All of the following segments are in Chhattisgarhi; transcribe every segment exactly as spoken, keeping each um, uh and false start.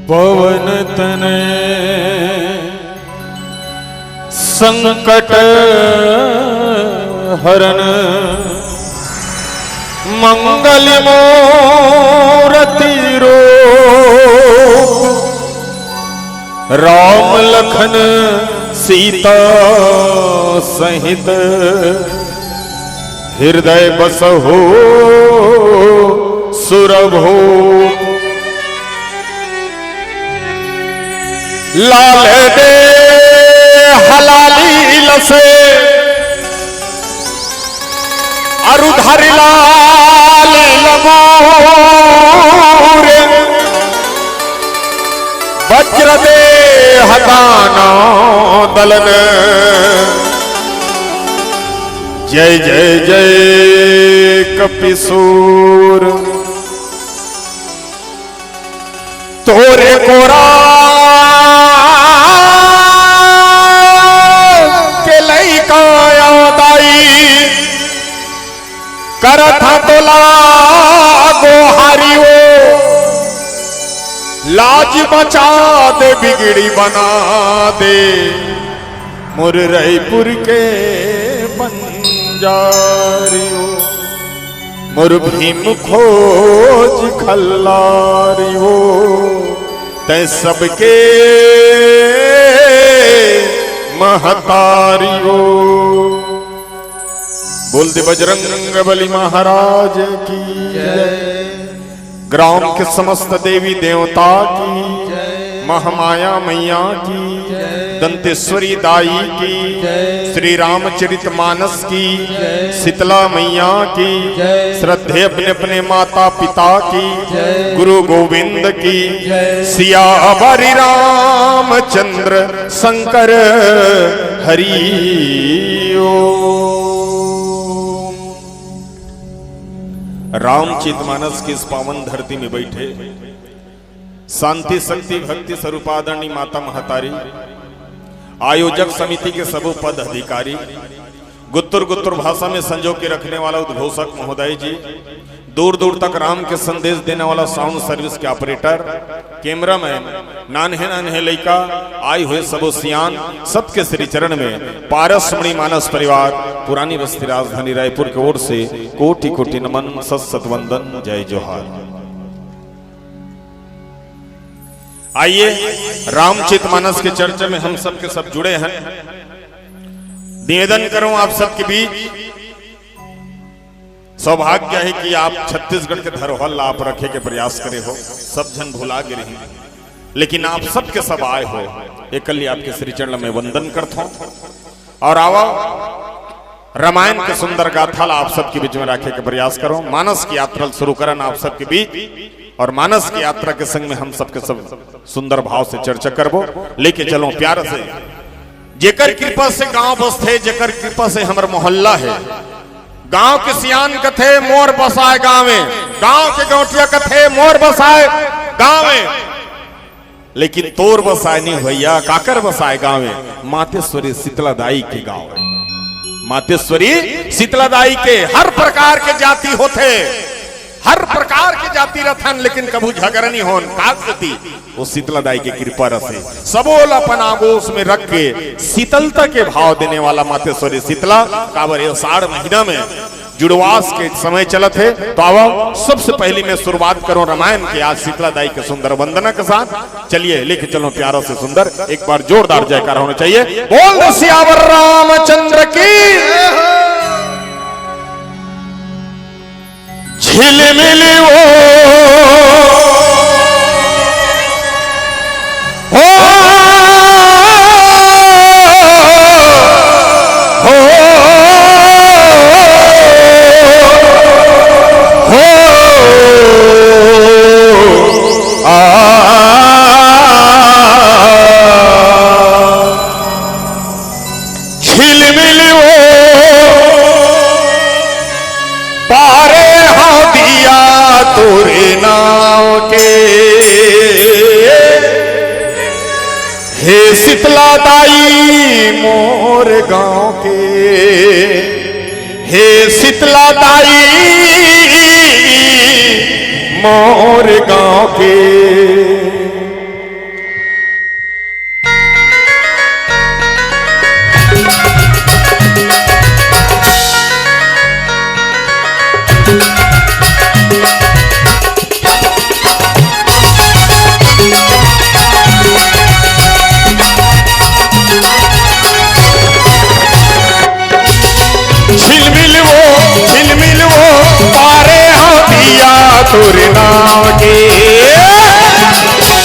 पवन तनय संकट हरण, मंगल मूरति रूप, राम लखन सीता सहित, हृदय बसहु सुरभूप। लाल देह लाली लसे, अरु धरि लाल लंगूर, वज्र देह दानव दलन। जय जय जय कपिसूर। तोरे कोरा के लइका दाई, करत हा तोला गोहारी ओ, लाज बचा दे, बिगड़ी बना दे, मोर रईपुर के बंजारी ओ, मोर भीम खोज खल्लारी ओ, तैं सबके महतारी ओ। बोल दे बजरंग बली महाराज की जय। ग्राम के समस्त देवी देवता की, महामाया मैया की, दंतेश्वरी दाई की, श्री रामचरित मानस की, शीतला मैया की, श्रद्धे अपने अपने माता पिता की, गुरु गोविंद की, सियावर रामचंद्र शंकर हरि ओम। रामचरित मानस के इस पावन धरती में बैठे शांति शक्ति भक्ति स्वरूपादरणी माता महतारी, आयोजक समिति के सबो पद अधिकारी, गुत्तुर गुत्तुर भाषा में संजो के रखने वाला उद्घोषक महोदय जी, दूर दूर तक राम के संदेश देने वाला साउंड सर्विस के ऑपरेटर, कैमरामैन, नान्हे नान्हे लइका, आए हुए सबो सियान, सबके श्री चरण में पारसमणि मानस परिवार पुरानी बस्ती राजधानी रायपुर के ओर से कोटि कोटि नमन, सत सत वंदन, जय जोहार। आइए, रामचरित मानस के चर्चा में हम सबके सब जुड़े हैं। निवेदन करूं आप सबके बीच, सौभाग्य है कि आप छत्तीसगढ़ के धरोहर ला आप रखे के प्रयास करे हो, सब झन भुला गे रही, लेकिन आप सबके सब आए हो, एकल्ली आपके श्री चरण में वंदन करथों। और आवा, रामायण के सुंदर गाथा ला आप सबके बीच में रखे के प्रयास करो। मानस की यात्रा शुरू करन आप सबके बीच, और मानस की यात्रा के संग में हम सबके सब सुंदर भाव से चर्चा करबो। लेके चलो प्यार से, जेकर कृपा से गांव बसथे, जेकर कृपा से हमर मोहल्ला है। गांव के सियान कथे मोर बसाए गांवे, गांव के गौंटिया कथे मोर बसाए गांवे। लेकिन तोर बसाए नहीं भैया, काकर बसाए गांवे? मातेश्वरी शीतला दाई के गांव है। मातेश्वरी शीतला दाई के हर प्रकार के जाति होथे, हर प्रकार के जाति रथन, लेकिन कभू झगड़ा नहीं होन। काक सेती? वो शीतला दाई के कृपा रसे सबो ला अपन आगोश में रख के शीतलता के भाव देने वाला मातेश्वरी शीतला। काबर ये साढ़ महीना में जुड़वास के समय चलत हे, तो आवा सबसे पहली मैं शुरुआत करूं रामायण के आज शीतला दाई के सुंदर वंदना के साथ। चलिए लेके चलो प्यारा से सुंदर, एक बार जोरदार जयकार होना चाहिए। बोल दे सियावर रामचंद्र की। झिलमिल वो हो, हो, हो, आ, झिलमिल वो पारे हौं दिया तोरे नाव के। हे शीतला दाई मोर गांव के, हे शीतला दाई मोर गांव के। मोर गाँव के,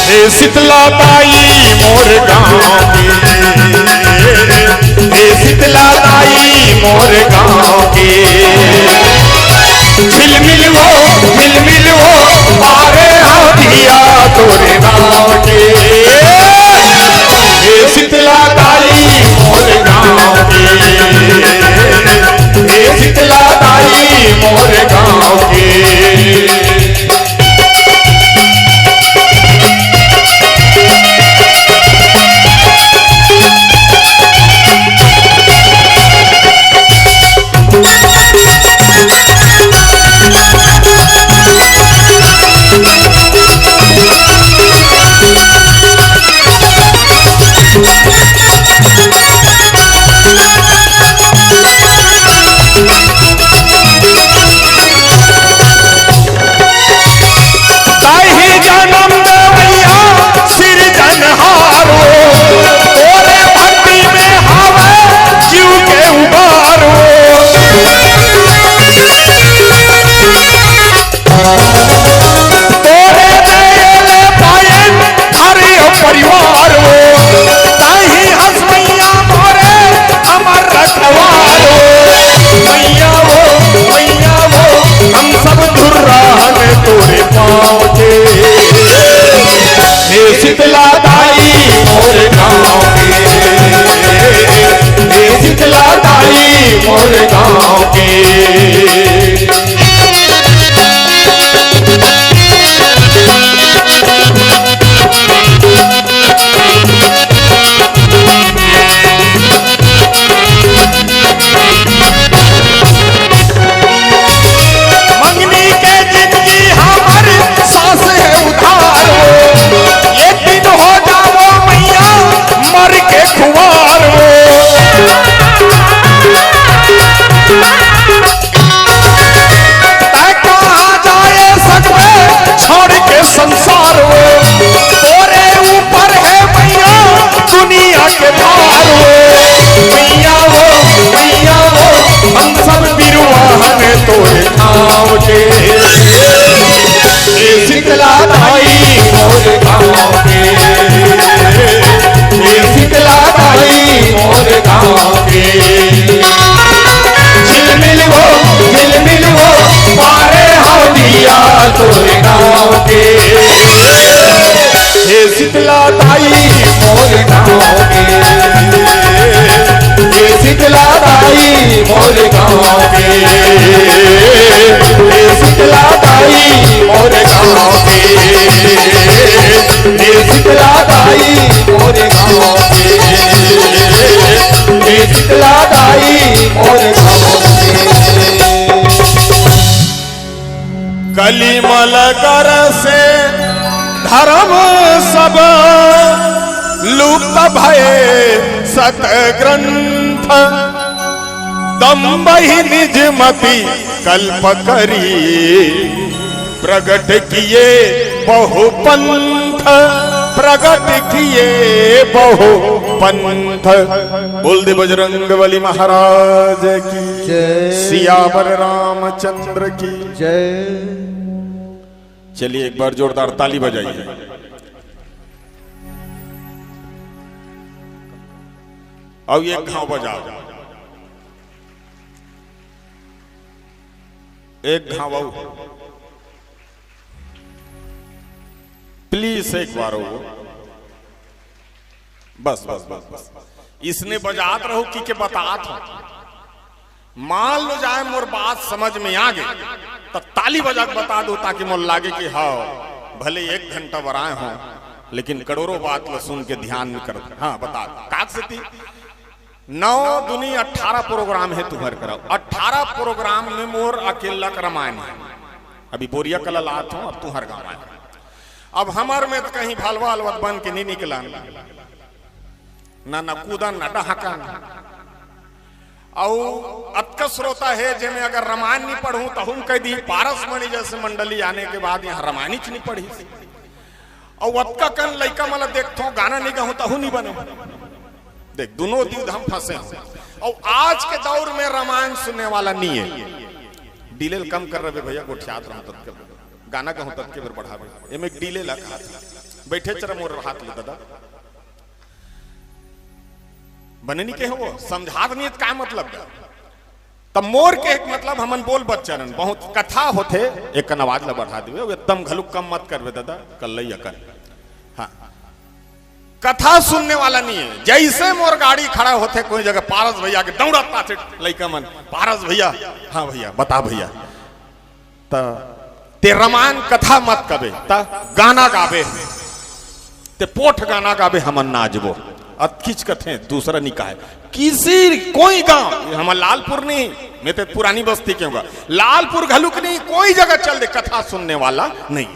हे शीतला ताई मोर गाँव के, हे शीतला ताई मोर गाँव के। झिलमिल वो, झिलमिल वो, मारे हौदिया तोरे नाम के। हे शीतला ताई मोर गाँव के, हे शीतला ताई मोर गाँव के। ताही जन्म देवैया सिरजनहारो, तोरे भक्ति में हावै जीव के उबारो। तोरे दया ले पाएन घर अउ परिवार वो, ताही हस मैया मोरे हमर रखवार वो। मैया वो, मैया वो, हम सब धुर्रा हन तोरे पाँव के। हे शीतला ताई मोर गाँव के, हे शीतला ताई मोर गाँव के। मंगनी के जिंदगी हमर सांस हे उधार वो, एक दिन हो जावो मैया मर के खुवार वो। तैं कहाँ जाए सकबे छोड़ के संसार वो, तोरे ऊपर हे मैया दुनिया के भार वो। मैया वो, मैया वो, हम सब बिरुवा हन तोरे नाम के। हे शीतला ताई मोर गाँव के, हे शीतला ताई मोर गाँव के। झिलमिल वो, झिलमिल वो, मारे हौदिया तोरे गाँव के। हे शीतला ताई मोर गाँव के, हे शीतला ताई मोर गाँव के, हे शीतला ताई मोर गाँव के, हे शीतला ताई मोर गाँव के, हे शीतला ताई मोर गाँव के। कलिमल कर से धर्म सब लुप्त भए सत ग्रंथ, दम्बहि निज मति कल्प करी प्रगट किए बहु पंथ, प्रगट किए बहु पंथ। बोल दे बजरंग बली महाराज की जय। सियावर रामचंद्र की जय। चलिए, एक बार जोरदार ताली बजाइए। अब एक घांव बजाओ, एक घांव आऊ। प्लीज, एक बार हो। बस, बस, बस, बस। इसने बजात रहो कि के बतात हो। मान लो जाए मोर बात समझ में आ गई, तो ताली बजा के बता दो, ताकि मोर लागे कि हाँ, भले एक घंटा बर आए हो, लेकिन करोड़ों बात ला सुन के ध्यान में कर। हाँ, बता दो। काक से ती नौ दुनी अठारह प्रोग्राम हे तुहर करा। अठारह प्रोग्राम में मोर अकेला का रामायण हे। अभी बोरिया कला लात हो, अब तुहर गाँव आए। अब हमर में तो कहीं भलवा अलवत बन के नहीं निकला, ना, ना कूदन, ना डहाकन। अउ अतका श्रोता हे, जेमे अगर रामायण नहीं पढ़ूं, तहू म कह दी, पारस मणि जैसे मंडली आने के बाद यहाँ रामायण ही नहीं पढ़ी। अउ अतका कन लइका मन ला देखथों, गाना नहीं गाहूं, तहू नहीं बने। देख, दोनों द्विधा म फंसे हो। अउ आज के दौर में रामायण सुनने वाला नहीं है। डिले ल कम कर रहे भैया, गोठियात रहो तब कर। गाना कहूं तब के बेर बढ़ावे, एमे एक डीले ला कहा था। बैठे चरा मोर हाथ ले दादा, बने नहीं के हो, समझात नहीं त का मतलब बा? तब मोर के एक मतलब, हमन बोल बच्चन बहुत कथा होथे, एक कन आवाज ला बढ़ा देवे, एकदम घलुक कम मत करबे दादा, कल्लई अकन। हाँ, कथा सुनने वाला नहीं है। जैसे मोर गाड़ी खड़ा होथे कोई जगह, पारस भैया के दौड़त पाथे लइका मन, पारस भैया, हाँ भैया, बता भैया, त ते रमायन कथा मत कबे, त गाना गाबे, ते पोठ गाना गाबे, हमन नाचबो। अतकिच कथे, दूसरा निकाय किसी कोई गांव, हमर लालपुर नहीं, मैं ते पुरानी बस्ती के हूँ, लालपुर घलुक नहीं, कोई जगह चल दे, कथा सुनने वाला नहीं।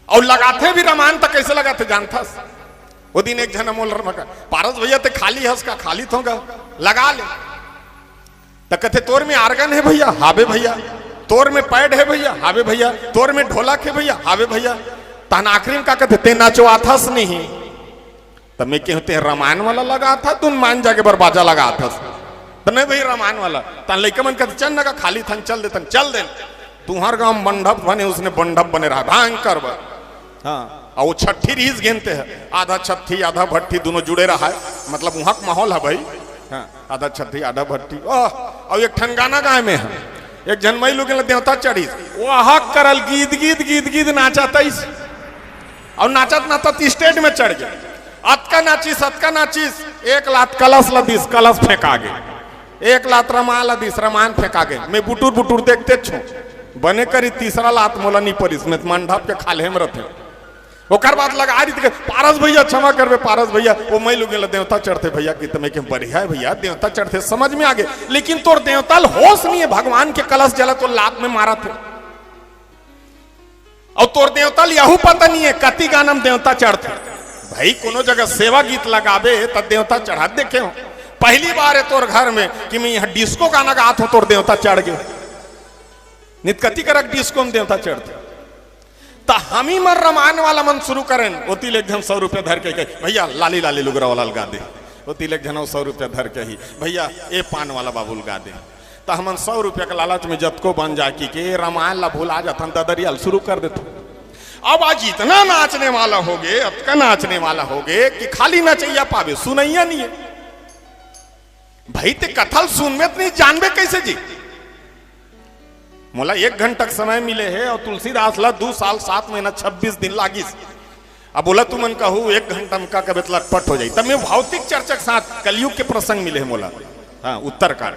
और लगाथे भी रमायन, त कैसे लगाथे जानथस? वो दिन एक झन मोल रमका, पारस भैया ते खाली हस का? खाली थों का, लगा ले। त कथे, तोर में आर्गन है भैया? हाबे भैया। तोर में पैड है भैया? हाबे भैया। तोर में ढोलक है भैया? हाबे भैया। तहन आखिरी में का कथे, ते नचवाथस नहीं। त मैं कहूं, ते रमायन वाला लगाथा, तुन मान जाके बर बाजा लगाथस। त नहीं भाई, रमायन वाला। तहन लइका मन कथे, चल ना का, खाली थन, चल देथन, चल दे। तुहर गांव मंडप बने, उसने मंडप बने रहा, भयंकर बा। हाँ, और वो छट्ठी रीस गेनते है, आधा छट्ठी, आधा भट्ठी, दोनों जुड़े रहा है, मतलब वहां का माहौल है भाई। हाँ, आधा छट्ठी, आधा भट्ठी। ओह, और एक ठन गाना गाय में है, एक झन मई लोगन ला देवता चढ़ीस, वाहक करल गीत, गीत, गीत, गीत नाचा तईस, और नाचत नाचत स्टेज में चढ़ गए। अतका नाचिस, अतका नाचिस, एक लात कलश ला दिस, कलश फेंका गए। एक लात रमाल दिस, रमाल फेंका गए। मैं बुटुर बुटुर देखते छो, बने करी तीसरा लात मोला नहीं परिस, मैं त मंडप के खाल्हे में रथे। ओकर बाद लगा रही थी, पारस भैया क्षमा करबे, पारस भैया, वो मई लोगन ला देवता चढ़ते भैया की, त मैं कहे बढ़िया है भैया, देवता चढ़ते समझ में आ गए, लेकिन तोर देवता ल होश नहीं है, भगवान के कलश जला तो लात में मारा थे। और तोर देवता ल यहू पता नहीं है कति गाना में देवता चढ़थे। भाई, कोनो जगह सेवा गीत लगाबे त देवता चढ़त देखे हो। पहली बार है तोर घर में कि मैं यहाँ डिस्को गाना गात हूँ, तोर देवता चढ़ गए। नित कति करक डिस्को में देवता चढ़थे। त हमी मन रमायन वाला मन शुरू करेन, ओती ले एक झन सौ रुपया धर के कहे, भैया लाली लाली लुगरा वाला लगा दे। ओती ले एक झन सौ रुपया धर के ही, भैया ए पान वाला बाबू लगा दे। त हमन सौ रुपया के लालच में जतको बन जाए कि, कि ए रमायन ला भुला जाथन, ददरिया ल शुरू कर देथन। अब आज इतना नाचने वाला हो गए, अतका नाचने वाला हो गए कि खाली नचैया पाबे, सुनैया नहीं है। भाई, ते कथा ल सुनबे त नहीं, जानबे कैसे जी? मोला एक घंटा के समय मिले है और तुलसीदास ला दू साल सात महीना छब्बीस दिन लागिस। अब बोला तुमन कहू एक घंटा में का कबे त लटपट हो जाई, तब मैं भौतिक चर्चा के साथ कलयुग के प्रसंग मिले है मोला। हाँ, उत्तरकांड।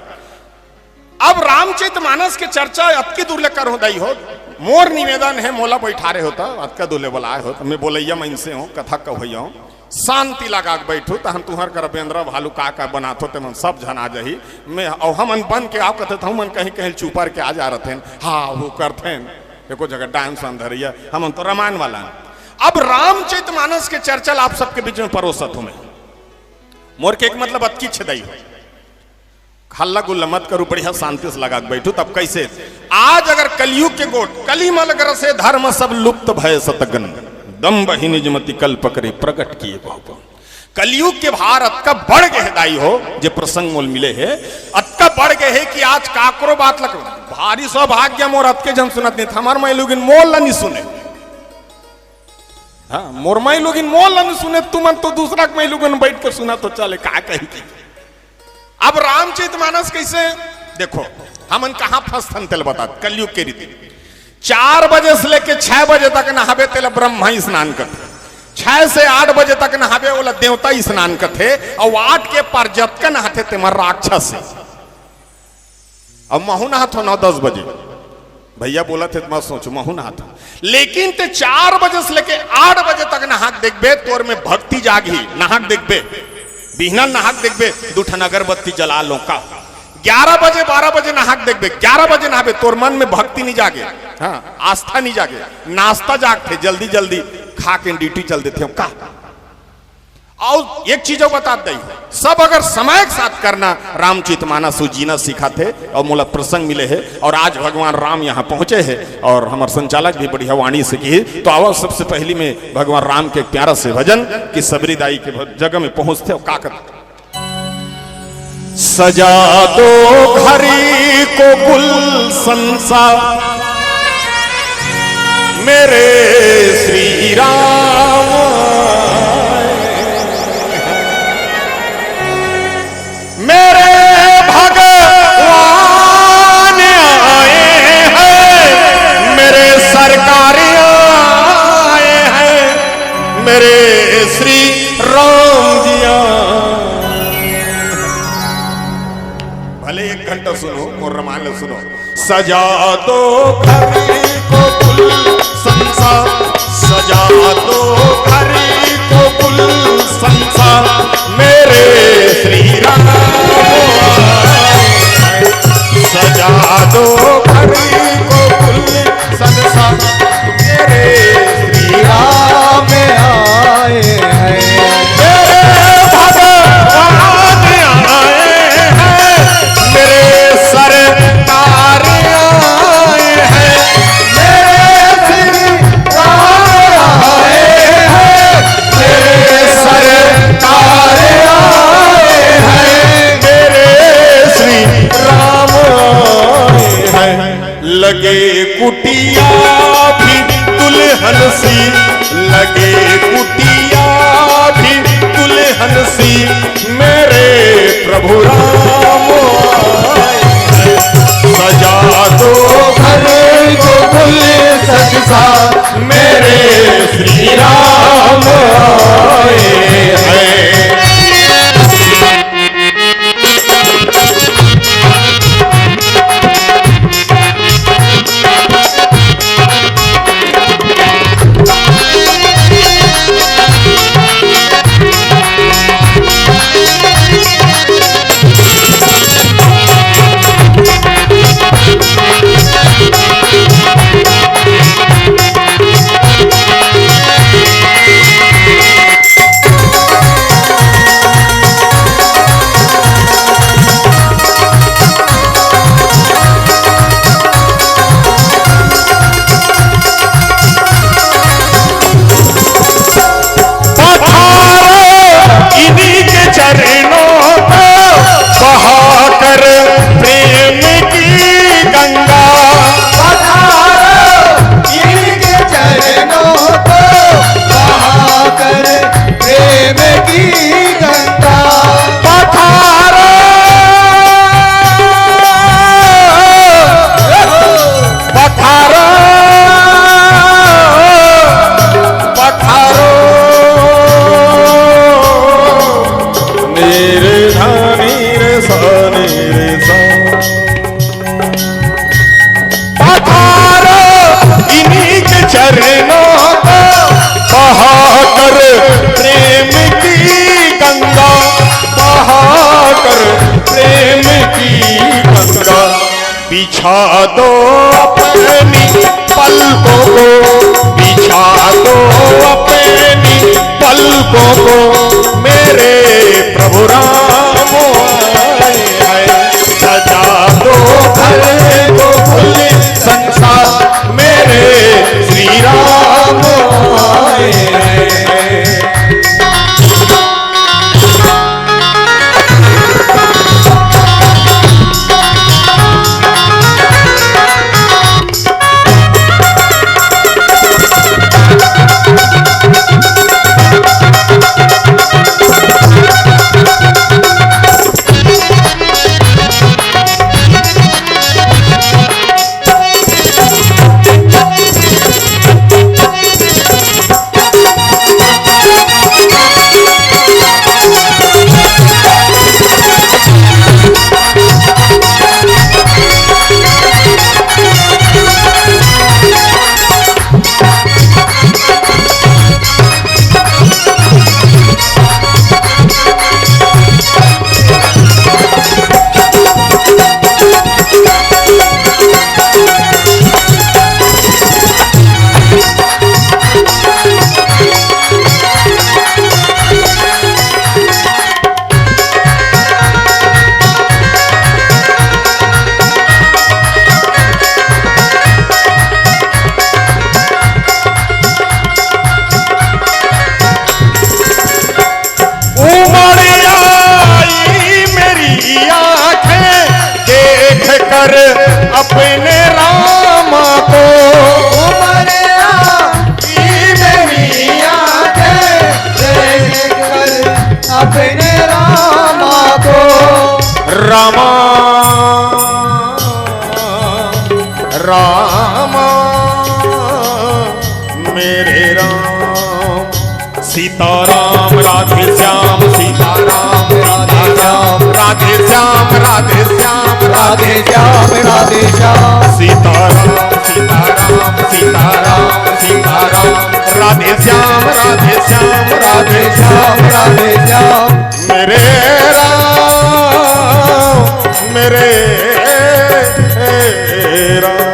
अब रामचरित मानस के चर्चा अतके दूर ले करहूं दाई हो। मोर निवेदन है, मोला बैठारे हो त, अतका दूर ले बोलाए हो त, मैं बोलैया मनसे हूं, कथा कहैया हूं। शांति लगा के बैठू, तहन तुहर कर बेंदरा भालू का का बनाथो, तेमन सब झन आ जाही। मैं, और हमन बन के आप कथे, त हमन कहीं कहीं चुपर के आ जा रहथेन, हा हू करथेन, एको जगह डांस अंधरिया, हमन तो रामायण वाला हैं। अब रामचरित मानस के चर्चा ला आप सबके बीच में परोसत हूं मैं। मोर के एक मतलब अतकी छेदाई हो, हल्ला गुल्ला मत करू, बढ़िया शांति से लगा के बैठू। तब कैसे आज अगर कलयुग के गोठ, कली मल ग्रसे धर्म सब लुप्त भय सतगन, दम्भ ही निज मति कल्प करे प्रगट किए बहु। कलयुग के भार अतका बढ़ गए हे दाई हो, जे प्रसंग मोल मिले हे, अतका बढ़ गए हे कि आज काकरो बात लग, भारी सौभाग्य मोर अतके झन सुनत नहीं, हमार माई लोगिन मोल ला नहीं सुने। हाँ, मोर माई लोगिन मोल ला नहीं सुने, तुमन तो दूसरा के माई लोगिन बैठ के सुना तो चले, का कही थी। अब रामचरित मानस कैसे? देखो, हमन कहाँ फंसथन तेल बतात, कलयुग के रीति। चार बजे से लेके छह बजे तक नहाबे तेला ब्रह्मा स्नान करथे, छह से आठ बजे तक नहाबे ओला देवता स्नान करथे, और आठ के पार जतका नहाथे तेमा राक्षस है। अब महू नहाथो नौ दस बजे, भैया बोलत हे त मत सोच, महू नहाथो। लेकिन ते चार बजे से लेके आठ बजे तक नहा के देखबे, तोर में भक्ति जागही। नहा के देखबे, बिहनल नहा के देखबे, दू ठन अगरबत्ती जला लो का। ग्यारह बजे, बारह बजे नहा के देखबे, ग्यारह बजे नहाबे, तोर मन में भक्ति नहीं जागे, हाँ, आस्था नहीं जागे, नाश्ता जागथे, जल्दी जल्दी खा के ड्यूटी चल देथे का। और एक चीज और बता दई, सब अगर समय के साथ करना, रामचरित मानस जीना सिखाथे। और मोला प्रसंग मिले हे, और आज भगवान राम यहाँ पहुंचे हे, और हमर संचालक भी बढ़िया वाणी से किहे। तो आवा, सबसे पहली में भगवान राम के एक प्यारा से भजन कि सबरी दाई के भ-, जगह में पहुंचथे और का करथे। सजा दो घरी को गुलशन सा, मेरे श्री राम आए हैं, मेरे भगवान आए हैं, मेरे सरकार आए हैं, मेरे श्री राम जी आए। भले एक घंटा सुनो, मोर रामायण ल सुनो। सजा दो घर को गुल संसा, सजा दो घर को गुल संसा, मेरे श्री राम आए हैं। सजा दो घर को गुल संसा, मेरे श्री राम आए हैं। मेरे भगवान आए हैं, मेरे सरकार आए हैं, मेरे श्री राम आए हैं, मेरे सरकार आए हैं, मेरे श्री राम आए हैं। लगे कुटिया भी दुल्हन सी, लगे कुटिया भी दुल्हन सी, मेरे प्रभु राम आए हैं। सजा दो घर को गुलशन सा, मेरे श्री राम आए हैं। पधारो इन्हीं के चरणों को, बहाकर प्रेम की गंगा। पधारो इन्हीं के चरणों को, बहाकर प्रेम की गंगा। पधारो, पधारो, पधारो, मेरे धानी रे सानी रे सा। पधारो इन्हीं के चरणों को, बहाकर प्रेम की गंगा, बहाकर प्रेम की गंगा। बिछा दो अपनी पलकों को, बिछा दो अपनी पलकों को, मेरे प्रभु राम आए हैं। सजा दो घर को गुलशन सा, मेरे श्री राम आए हैं। सीताराम राधे श्याम, सीताराम राधे श्याम, राधे श्याम राधे श्याम, राधे श्याम राधे श्याम। सीताराम सीताराम सीताराम सीताराम, राधे श्याम राधे श्याम, राधे श्याम राधे श्याम। मेरे राम, मेरे राम।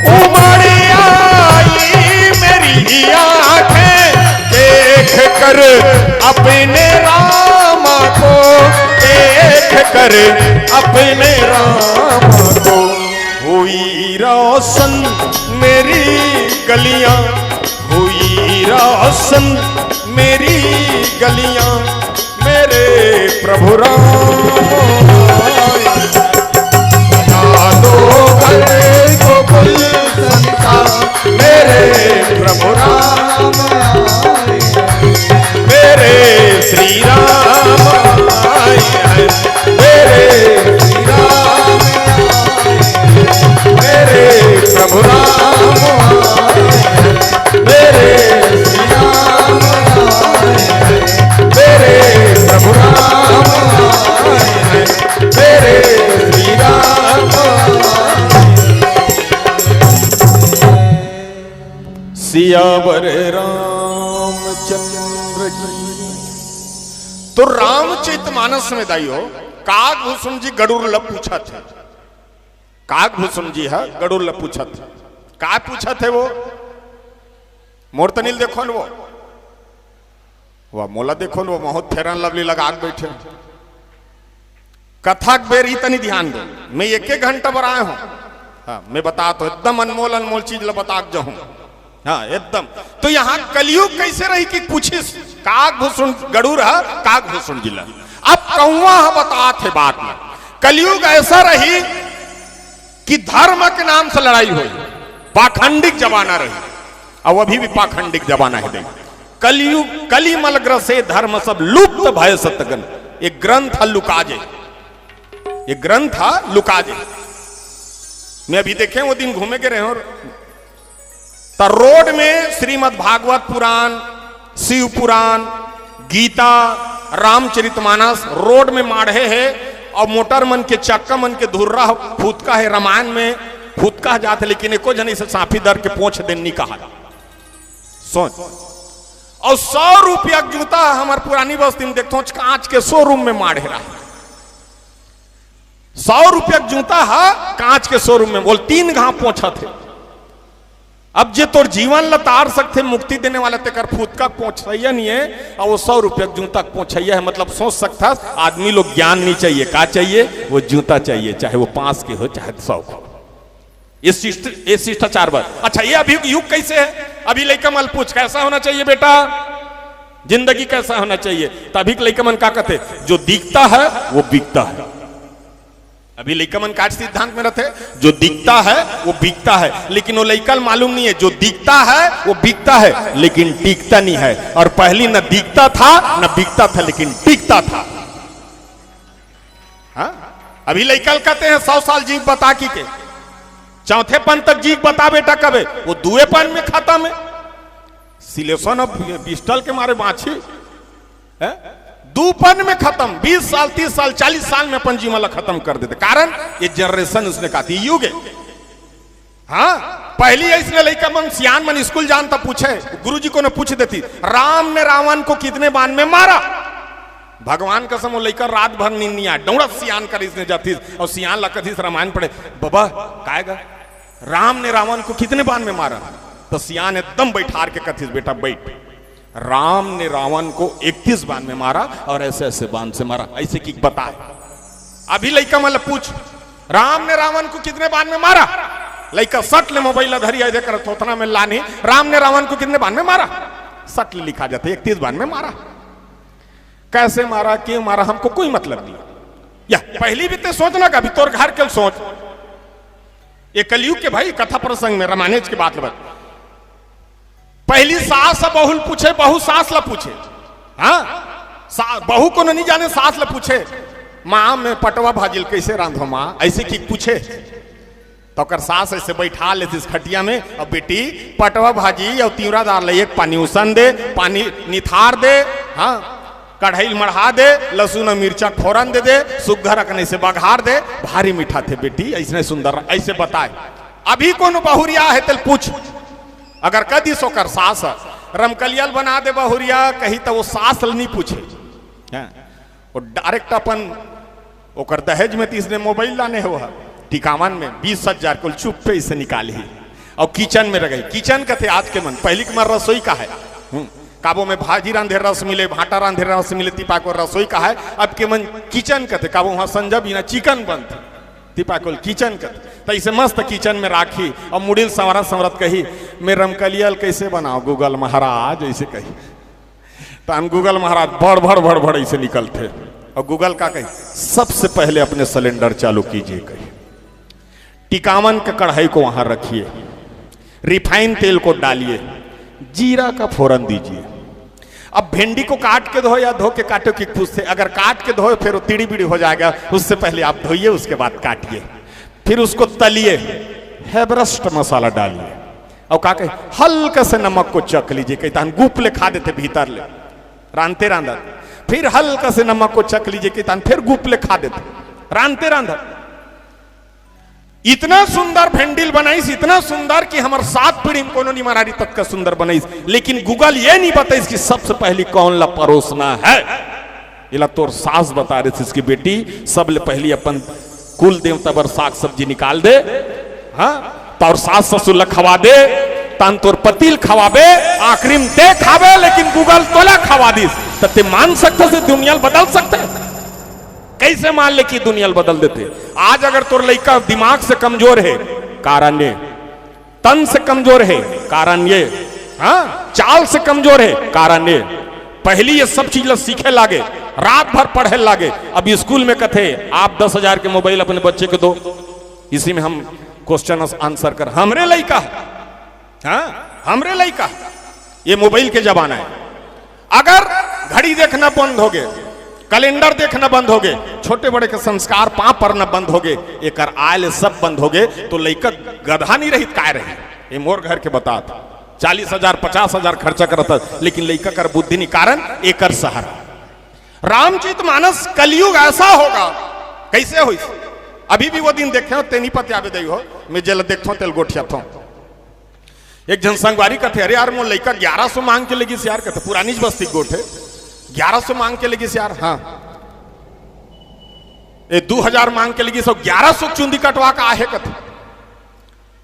उमड़ आई मेरी आंखें देख कर अपने राम को, देख कर अपने राम को। हुई रोशन मेरी गलियां, हुई रोशन मेरी गलियां, मेरे प्रभु राम। बना दो घर को गुलशन सा, मेरे प्रभु राम। मेरे श्री राम आए हैं, मेरे श्री राम आए हैं, मेरे प्रभु राम आए हैं, मेरे श्री राम आए हैं, मेरे प्रभु राम आए हैं, मेरे श्री राम आए हैं। सियावर रामचंद्र की। तो रामचरित मानस में दाई हो, काग भूषण जी गरुड़ ल पूछत हे। काग भूषण जी ह गरुड़ ल पूछत हे। का पूछत हे वो? मोर तनी ल देखो न वो। वाह, मोला देखो न वो, बहुत फेरन लवली लगा के बैठे। कथा के बेर ही तनी ध्यान दो, मैं एक एक घंटा बर आए हूं। हाँ, मैं बता तो एकदम अनमोल अनमोल चीज ल बता के जाहूं। हाँ, एकदम। तो यहां कलयुग कैसे रही कि पूछिस काग भूषण गरुड़ ह, काग भूषण जी ल। अब कौवा ह बतात हे बात में, कलयुग ऐसा रही कि धर्म के नाम से लड़ाई होई, पाखंडिक जमाना रही, अउ अभी भी पाखंडिक जमाना हे। देख, कलयुग कलि मल ग्रसे धर्म सब लुप्त भय सतगन। ये ग्रंथ ह लुका जे, ये ग्रंथ ह लुका जे। मैं अभी देखे, वो दिन घूमे के रहे हूं, त रोड में श्रीमद् भागवत पुराण, शिव पुराण, गीता, रामचरितमानस रोड में माढ़े हे, अउ मोटर मन के चक्का मन के धुर्रा ह फुतका हे। रामायण में फुतका जात हे, लेकिन एको झन इसे सांफी दर के पोंछ देन नी कहा। सोच, अउ सौ रुपया के जूता हमर पुरानी बस्ती में देखथों, कांच के शोरूम में माढ़े रहा। सौ रुपया के जूता ह कांच के शोरूम में, बोल तीन घांव पोंछत हे। अब जे तोर जीवन ल तार सकथे, मुक्ति देने वाला, तेकर फुतका के पोंछइया नहीं हे, अउ वो सौ रुपया के जूता के पोंछइया हे। मतलब सोच सकथस, आदमी लोग ज्ञान नहीं चाहिए, का चाहिए? वो जूता चाहिए, चाहे वो पांच के हो, चाहे सौ के। ये शिष्ट, ये शिष्टाचार बात। अच्छा, ये अभी युग कैसे हे? अभी लइका मन ल पूछ, कैसा होना चाहिए बेटा, जिंदगी कैसा होना चाहिए? त अभी के लइका मन का कथे, जो दिखता है वो बिकता है। अभी लइका मन का सिद्धांत में रथे, जो दिखता है वो बिकता है, लेकिन वो लइका ल मालूम नहीं हे, जो दिखता है वो बिकता है, लेकिन टिकता नहीं है। और पहली न दिखता था न बिकता था, लेकिन टिकता था। हाँ? अभी लइका ल कथे सौ साल जी के बता कि के, चौथे पन तक जी के बता बेटा कबे, वो दुए पन में खतम हे। सिलेशन अब पिस्टल के मारे बांची, हैं? दू पन में खतम, बीस साल, तीस साल, चालीस साल में अपन जीवन ला खतम कर देथे। कारण ये जनरेशन, उसने कहा थी, युग हे। हाँ, पहली अइसने लइका मन, सियान मन स्कूल जान त पूछे, गुरुजी कोनो पूछ देतिस, राम ने रावण को कितने बाण में मारा? भगवान कसम, वो लइका रात भर नींद नहीं आय, डौड़त सियान करा इसने जातिस, अउ सियान ला कथिस रामायण पढ़े, बबा, काय गा? राम ने रावण को कितने बाण में मारा? त सियान एकदम बैठार के कथिस, बेटा बैठ, राम ने रावण को इकतीस बाण में मारा और ऐसे ऐसे बाण से मारा, अइसे कि बताय। अभी लइका मन ल पूछ, राम ने रावण को कितने बाण में मारा? लइका सट ले मोबाइल ला धरी, अइसे करत होथना में लानी, राम ने रावण को कितने बाण में मारा? सट ले लिखा जाथे, इकतीस बाण में मारा। कैसे मारा, क्यों मारा, हमको कोई मतलब नहीं। या पहली भी ते सोचना का, अभी तोर घर के सोच, ये कलयुग के भाई कथा प्रसंग में रामायण के बात ल बता। पहली सास ह बहू ल पूछे, बहू सास ला पूछे। हाँ, सा-, बहू कोनो नहीं जाने, सास ला पूछे, माँ मैं पटवा भाजी ल कैसे रांधो माँ, अइसे कि पूछे। तो ओकर सास ऐसे बैठा लेतिस खटिया में, "अब बेटी, पटवा भाजी अउ तिवरा दार ले एक पानी उसन दे, पानी निथार दे, हाँ, कढ़ाई ल मढ़ा दे, लहसुन अउ मिर्चा फोरन दे दे, सुग्घर अकन ऐसे बघार दे, भारी मीठा थे बेटी, ऐसने सुंदर," ऐसे बताए। अभी कोनो बहुरिया हे तेल पूछ, अगर कह दिस ओकर सास ह, "रमकलिया ल बना दे बहुरिया," कही त वो सास ल नहीं पूछे। हाँ। वो direct अपन, ओकर दहेज में तीसने मोबाइल लाने हो ह, टिकावन में बीस हजार को चुप्पे से निकाली। और किचन में रह गई। किचन कथे आज के मन, पहली के मन रसोई का है। हम्म, काबो में भाजी रांधे रस मिले, भाटा रांधे रस मिले, तिपा को रसोई का है। अब के मन किचन कथे, काबो वहाँ संजा बिना चिकन बनथे, तिपा को किचन कथे। तो इसे मस्त किचन में राखी और मुड़िल संवरत संवरत कही, "मैं रमकलिया ल कैसे बनाओ गूगल महाराज?" ऐसे कही। तहन गूगल महाराज भड़ भड़ भड़ भड़ ऐसे निकलथे। और गूगल का कही, "सबसे पहले अपने सिलेंडर चालू कीजिए," कही। टिकावन के कढ़ाई को वहां रखिए, रिफाइन तेल को डालिए, जीरा का फोरन दीजिए। अब भिंडी को काट के धो या धो के काटो कि पूछते, अगर काट के धोए फिर वो तिड़ी बिड़ी हो जाएगा, उससे पहले आप धोइए, उसके बाद काटिए, फिर उसको तलिए, एवरेस्ट मसाला डालिए। और का कहे, "हल्का से नमक को चख लीजिए," कही तहन गुप ले खा देथे भीतर ले, रांधते रांधत। फिर हल्का से नमक को चख लीजिए, कही तहन फिर गुप ले खा देथे, रांधते रांधत। इतना सुंदर भेंडिल बनाइस, इतना सुंदर कि हमर सात पीढ़ी में कोनो नहीं मरारी ततका सुंदर बनाइस। लेकिन गूगल ये नहीं बताइस कि सबसे पहली कौन ला परोसना है। इला तोर सास बता रहे थे कि बेटी, सबले पहली अपन कुल देवता बर साग सब्जी निकाल दे, हाँ, तोर सास ससुर ला खवा दे, तहन तोर पति ल खवाबे, आखिरी में ते खाबे, लेकिन गूगल तोला खवा दिस, त ते मान सकते से दुनिया ल बदल सकते? कैसे मान ले कि दुनिया ल बदल देते? आज अगर तोर लइका दिमाग से कमजोर है, कारण ये, तन से कमजोर है, कारण ये, हाँ, चाल से कमजोर है, कारण ये। पहली ये सब चीज ला सीखे लागे, रात भर पढ़े लागे। अब स्कूल में कथे, "आप दस हजार के मोबाइल अपने बच्चे को दो, इसी में हम क्वेश्चन आंसर कर।" हमरे लइका, हाँ, हमरे लइका, ये मोबाइल के जमाना है। अगर घड़ी देखना बंद हो गए, कैलेंडर देखना बंद हो गए, छोटे बड़े के संस्कार पांव परना बंद हो गए, एकर आय ले सब बंद हो गए, तो लइका गधा नहीं रहित, काय रही? ये मोर घर के बतात, चालीस हजार, पचास हजार खर्चा करत, लेकिन लइका कर बुद्धि नहीं, कारण एकर सहारा। रामचरित मानस कलयुग ऐसा होगा, कैसे होइस? अभी भी वो दिन देखे हो, तेनी पत्या बेदई हो, मैं जेल देखथो, तेल गोठिया थो। एक झन संगवारी कथे, "अरे यार, मोर लइका ग्यारह सौ मांग के लेगिस यार," कथे, पुरानी बस्ती गोठ है, "ग्यारह सौ मांग के लेगिस यार, हाँ, ए, दू हजार मांग के लेगिस, सौ, ग्यारह सौ चुंदी कटवा के आहे," कथे।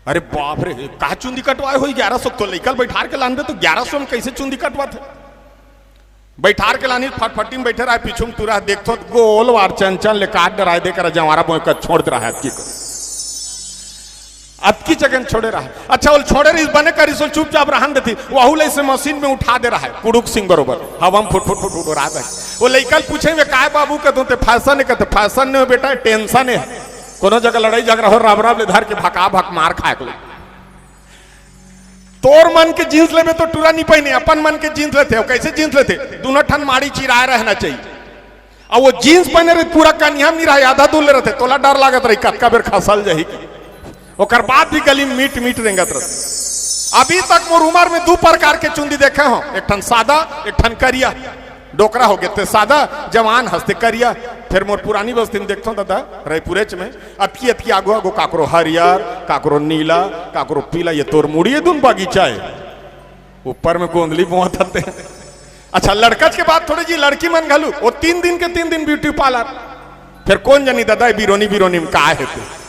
"अरे बाप रे, का चुंदी कटवाए होही ग्यारह सौ? तो लइका ल बैठार के लानबे तो ग्यारह सौ में कैसे चुंदी कटवाथे?" बैठार के लानी, फटफटी में बैठे रहे, पीछू में टूरा देखथो, गोल वार चंचल ले काट डराए दे कर जवारा बोए कर छोड़ दे रहा है अतकी को। अतकी जगह छोड़े रहा। अच्छा, ओल छोड़े रही, बने करी सो चुपचाप रहन देती, वहू ले से मशीन में उठा दे रहा है, कुड़ुक सिंह बरोबर, हवा में फुट फुट फुट फुट उड़ा दे। वो लइका ल पूछे में, "काय बाबू?" कहते, "ते फैशन है?" कहते, "फैशन नहीं हो बेटा, टेंशन है। कोनो जगह लड़ाई झगड़ा हो, राब राब ले धर के भका भक मार खाए के ले।" तोर मन के जींस लेबे तो टूरा नहीं पहने, अपन मन के जींस लेथे। अउ कैसे जींस लेथे? दोनों ठन माड़ी चिराए रहना चाहिए। अब वो जींस पहने रहे, पूरा कनिहा में नहीं रहे, आधा दूर ले रहते, तोला डर लागत रही कतका बेर खसल जाही। ओकर बाद भी गली में मीट मीट रेंगत रहते। अभी तक मोर उम्र में दू प्रकार के चुंदी देखे हो, एक ठन सादा, एक ठन करिया। डोकरा हो गए ते सादा, जवान हंसते करिया। फिर मोर पुरानी बस्ती में देखथो दादा, रायपुरेच में अतकी अतकी आगो आगो काकरो हरियर, काकरो नीला, काकरो पीला, ये तोर मुड़ी ये दुन बगीचा है। ऊपर में गोंदली बोआत हते। अच्छा, लड़कच के बात थोड़े जी, लड़की मन घलू, वो तीन दिन के तीन दिन ब्यूटी पार्लर। फिर कौन जानी दादा, ये बिरोनी बिरोनी में का है ते?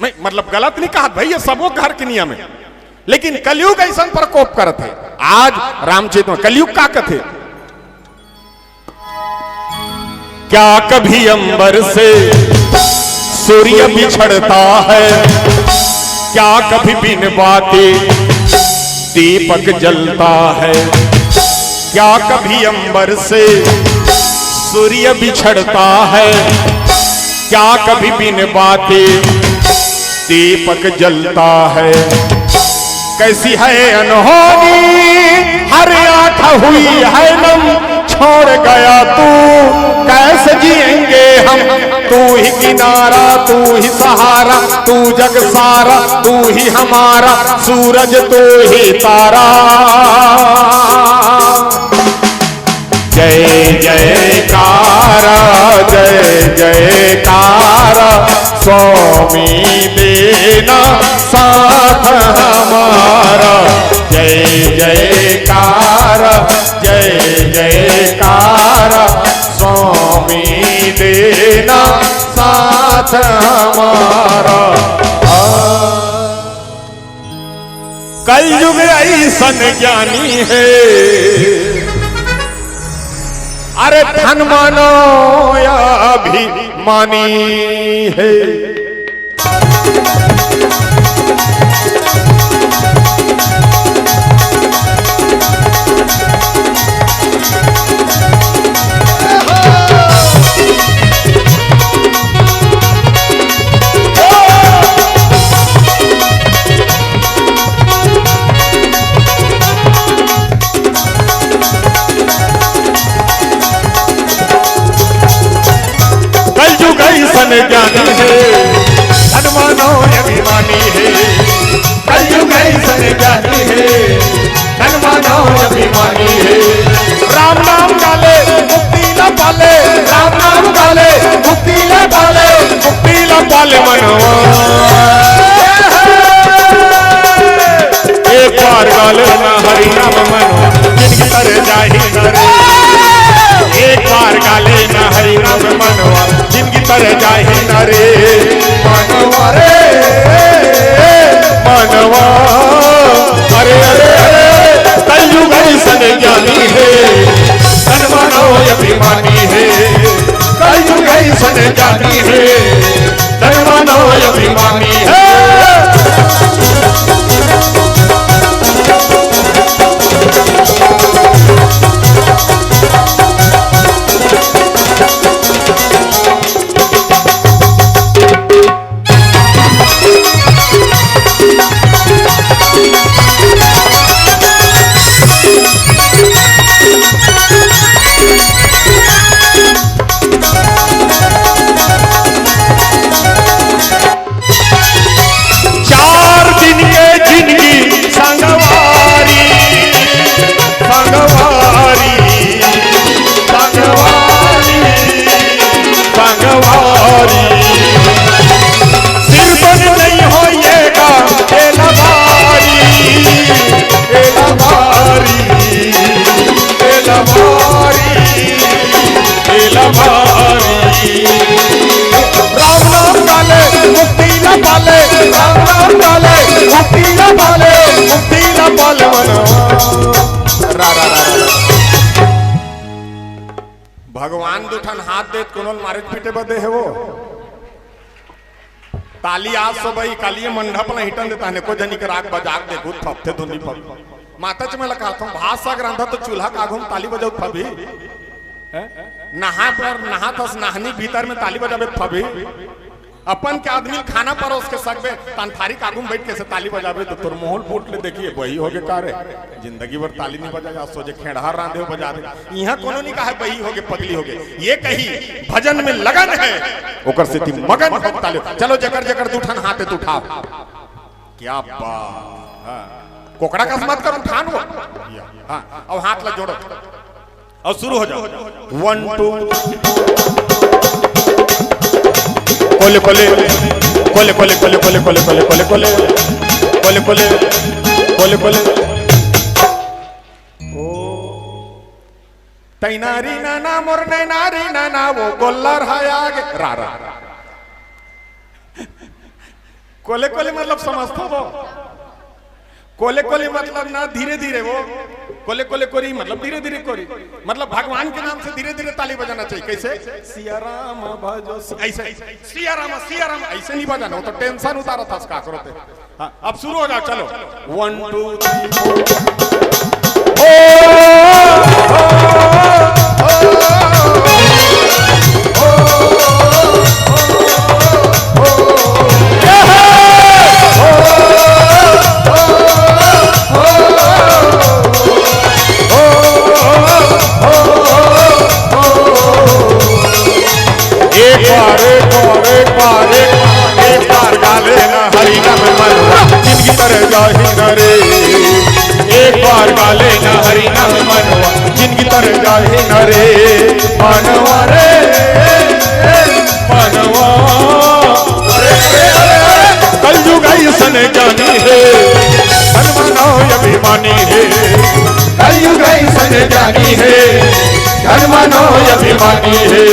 मैं मतलब गलत नहीं कहा भाई, ये सबो घर के नियम है, लेकिन कलयुग ऐसा प्रकोप करत है। आज रामचरित में कलयुग का कथे, क्या कभी अंबर से सूर्य बिछड़ता है, क्या कभी बिन बाती दीपक जलता है, क्या कभी अंबर से सूर्य बिछड़ता है, क्या कभी बिन बाती दीपक जलता है। कैसी है अनहोनी, हर आंख हुई है नम, छोड़ गया तू, कैसे जिएंगे हम? तू ही किनारा, तू ही सहारा, तू जग सारा, तू ही हमारा, सूरज तू ही तारा। जय जयकारा, जय जयकारा, स्वामी देना साथ हमारा। जय जयकारा, जय जयकारा, स्वामी देना साथ हमारा। आ। कलयुग ऐसन ज्ञानी हे, अरे धन मानो या अभिमानी हे। कलयुग ऐसन ज्ञानी हे, धन मानो अभिमानी हे। कलयुग ऐसन ज्ञानी हे, धन मानो अभिमानी हे। राम नाम गाले मुक्ति ला पाले, राम नाम गाले मुक्ति ला पाले, मुक्ति ला पाले मनवा। एक बार गाले ना हरि नाम मनवा, जिनकी तरह जाही ना रे। एक बार गाले ना हरि नाम मनवा, जिनकी तरह जाही ना रे। मनवा रे, मनवा। अरे, अरे, अरे, कलयुग ऐसन ज्ञानी हे, तन मानो अभिमानी हे। कलयुग ऐसन ज्ञानी हे, तन मानो अभिमानी हे। चार दिन के जिंदगी संगवारी, संगवारी, संगवारी, संगवारी। सिर पर नहीं होइएगा एलवारी, एलवारी, एलवारी, एलवारी। राम नाम गाले मुक्ति ला पाले, राम नाम गाले मुक्ति ला पाले, मुक्ति ला पाले मनवा। रा, रा, रा, रा। भगवान दू ठन हाथ देत कोनो ल मारे पीटे बदे हे वो। ताली आज सब ई कालिए मंडप ल हिटन देता ने, को जनी के राग बजा के देखू, थपथे धुनी फब। माता जी मैं लगा था, भात साग रांधा तो चूल्हा का आगू म ताली बजाऊ फबी। हैं? नहा पर, नहा थस नहनी भीतर में ताली बजाबे फबी। अपन के आदमी ल खाना परोस के सकबे, तन थारी के आगू म बैठ के से ताली बजाबे तो तोर मोहल फूट ले देखिए, वही होगे का रे। जिंदगी भर ताली नहीं बजाया, सोचे खेड़हा रांधे हो बजा दे। इहाँ कोनो नहीं कहा बही होगे, पगली होगे। ये कही भजन में लगन है, ओकर सेती मगन हो ताली। चलो जेकर जेकर दू ठन हाथ है तो उठाओ। क्या बात। हाँ। कोकड़ा कस मत कर, उठान वो। हाँ, अब हाथ ला जोड़ो। और शुरू हो जाओ। One, two। कोले, कोले। कोले, कोले, कोले। कोले, कोले। ओ। तैनारी नाना मोर नैनारी नाना वो गोल्लर है आगे। रा, रा, रा। कोले कोले मतलब समझथो वो? कोले कोले मतलब ना धीरे धीरे वो। कोले कोले कोरी मतलब धीरे धीरे कोरी। मतलब भगवान के नाम से धीरे धीरे ताली बजाना चाहिए। कैसे? सिया राम भजो सि-, ऐसे। सिया राम, सिया राम, ऐसे नहीं बजाना, वो तो tension उतारा था उसका करो ते। हाँ, अब शुरू हो जाओ, चलो। One, two, three, four। Hari नाम मनवा जिनगी तर जाही न रे, मनवा रे, मनवा। अरे, अरे, अरे, अरे, कलयुग अइसन ज्ञानी हे, धन मानो अभिमानी हे। कलयुग अइसन ज्ञानी हे, धन मानो अभिमानी हे।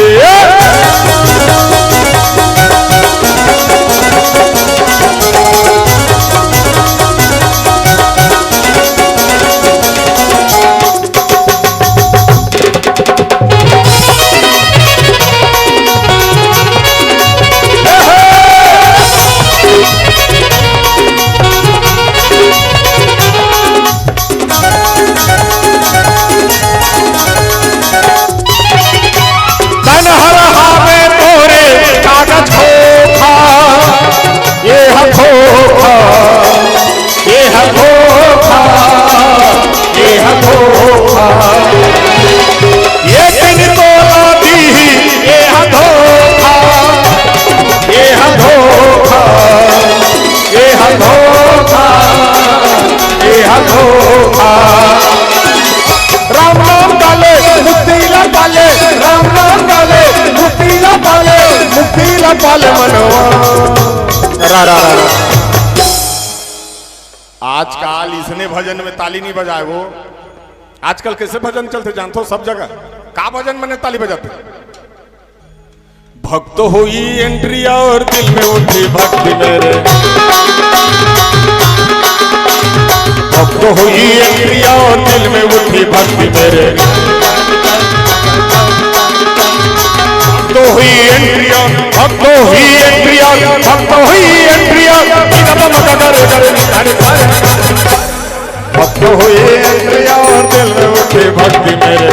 तन हर हावे तोरे कागज खोखा, ये ह खोखा, ये ह खोखा, ये ह खोखा। ये दिन तोला दीही, ये ह धोखा, ये ह धोखा, ये ह धोखा, ये ह धोखा। राम नाम डाले मुक्ति ला पाले, राम नाम डाले मुक्ति ला पाले, मुक्ति ला पाले मनवा। रा, रा, रा, रा। आजकाल इसने भजन में ताली नहीं बजाए वो। आजकल कैसे भजन चलते जानते हो सब जगह? का भजन मने ताली बजाते? भक्त हुई एंट्री और दिल में उठी भक्ति मेरे। भक्त हुई एंट्री और दिल में उठी भक्ति मेरे। भक्त हुई एंट्री और, भक्त हुई एंट्री और, भक्त हुई एंट्री और। भक्त हुई एंट्री और दिल में उठी भक्ति मेरे।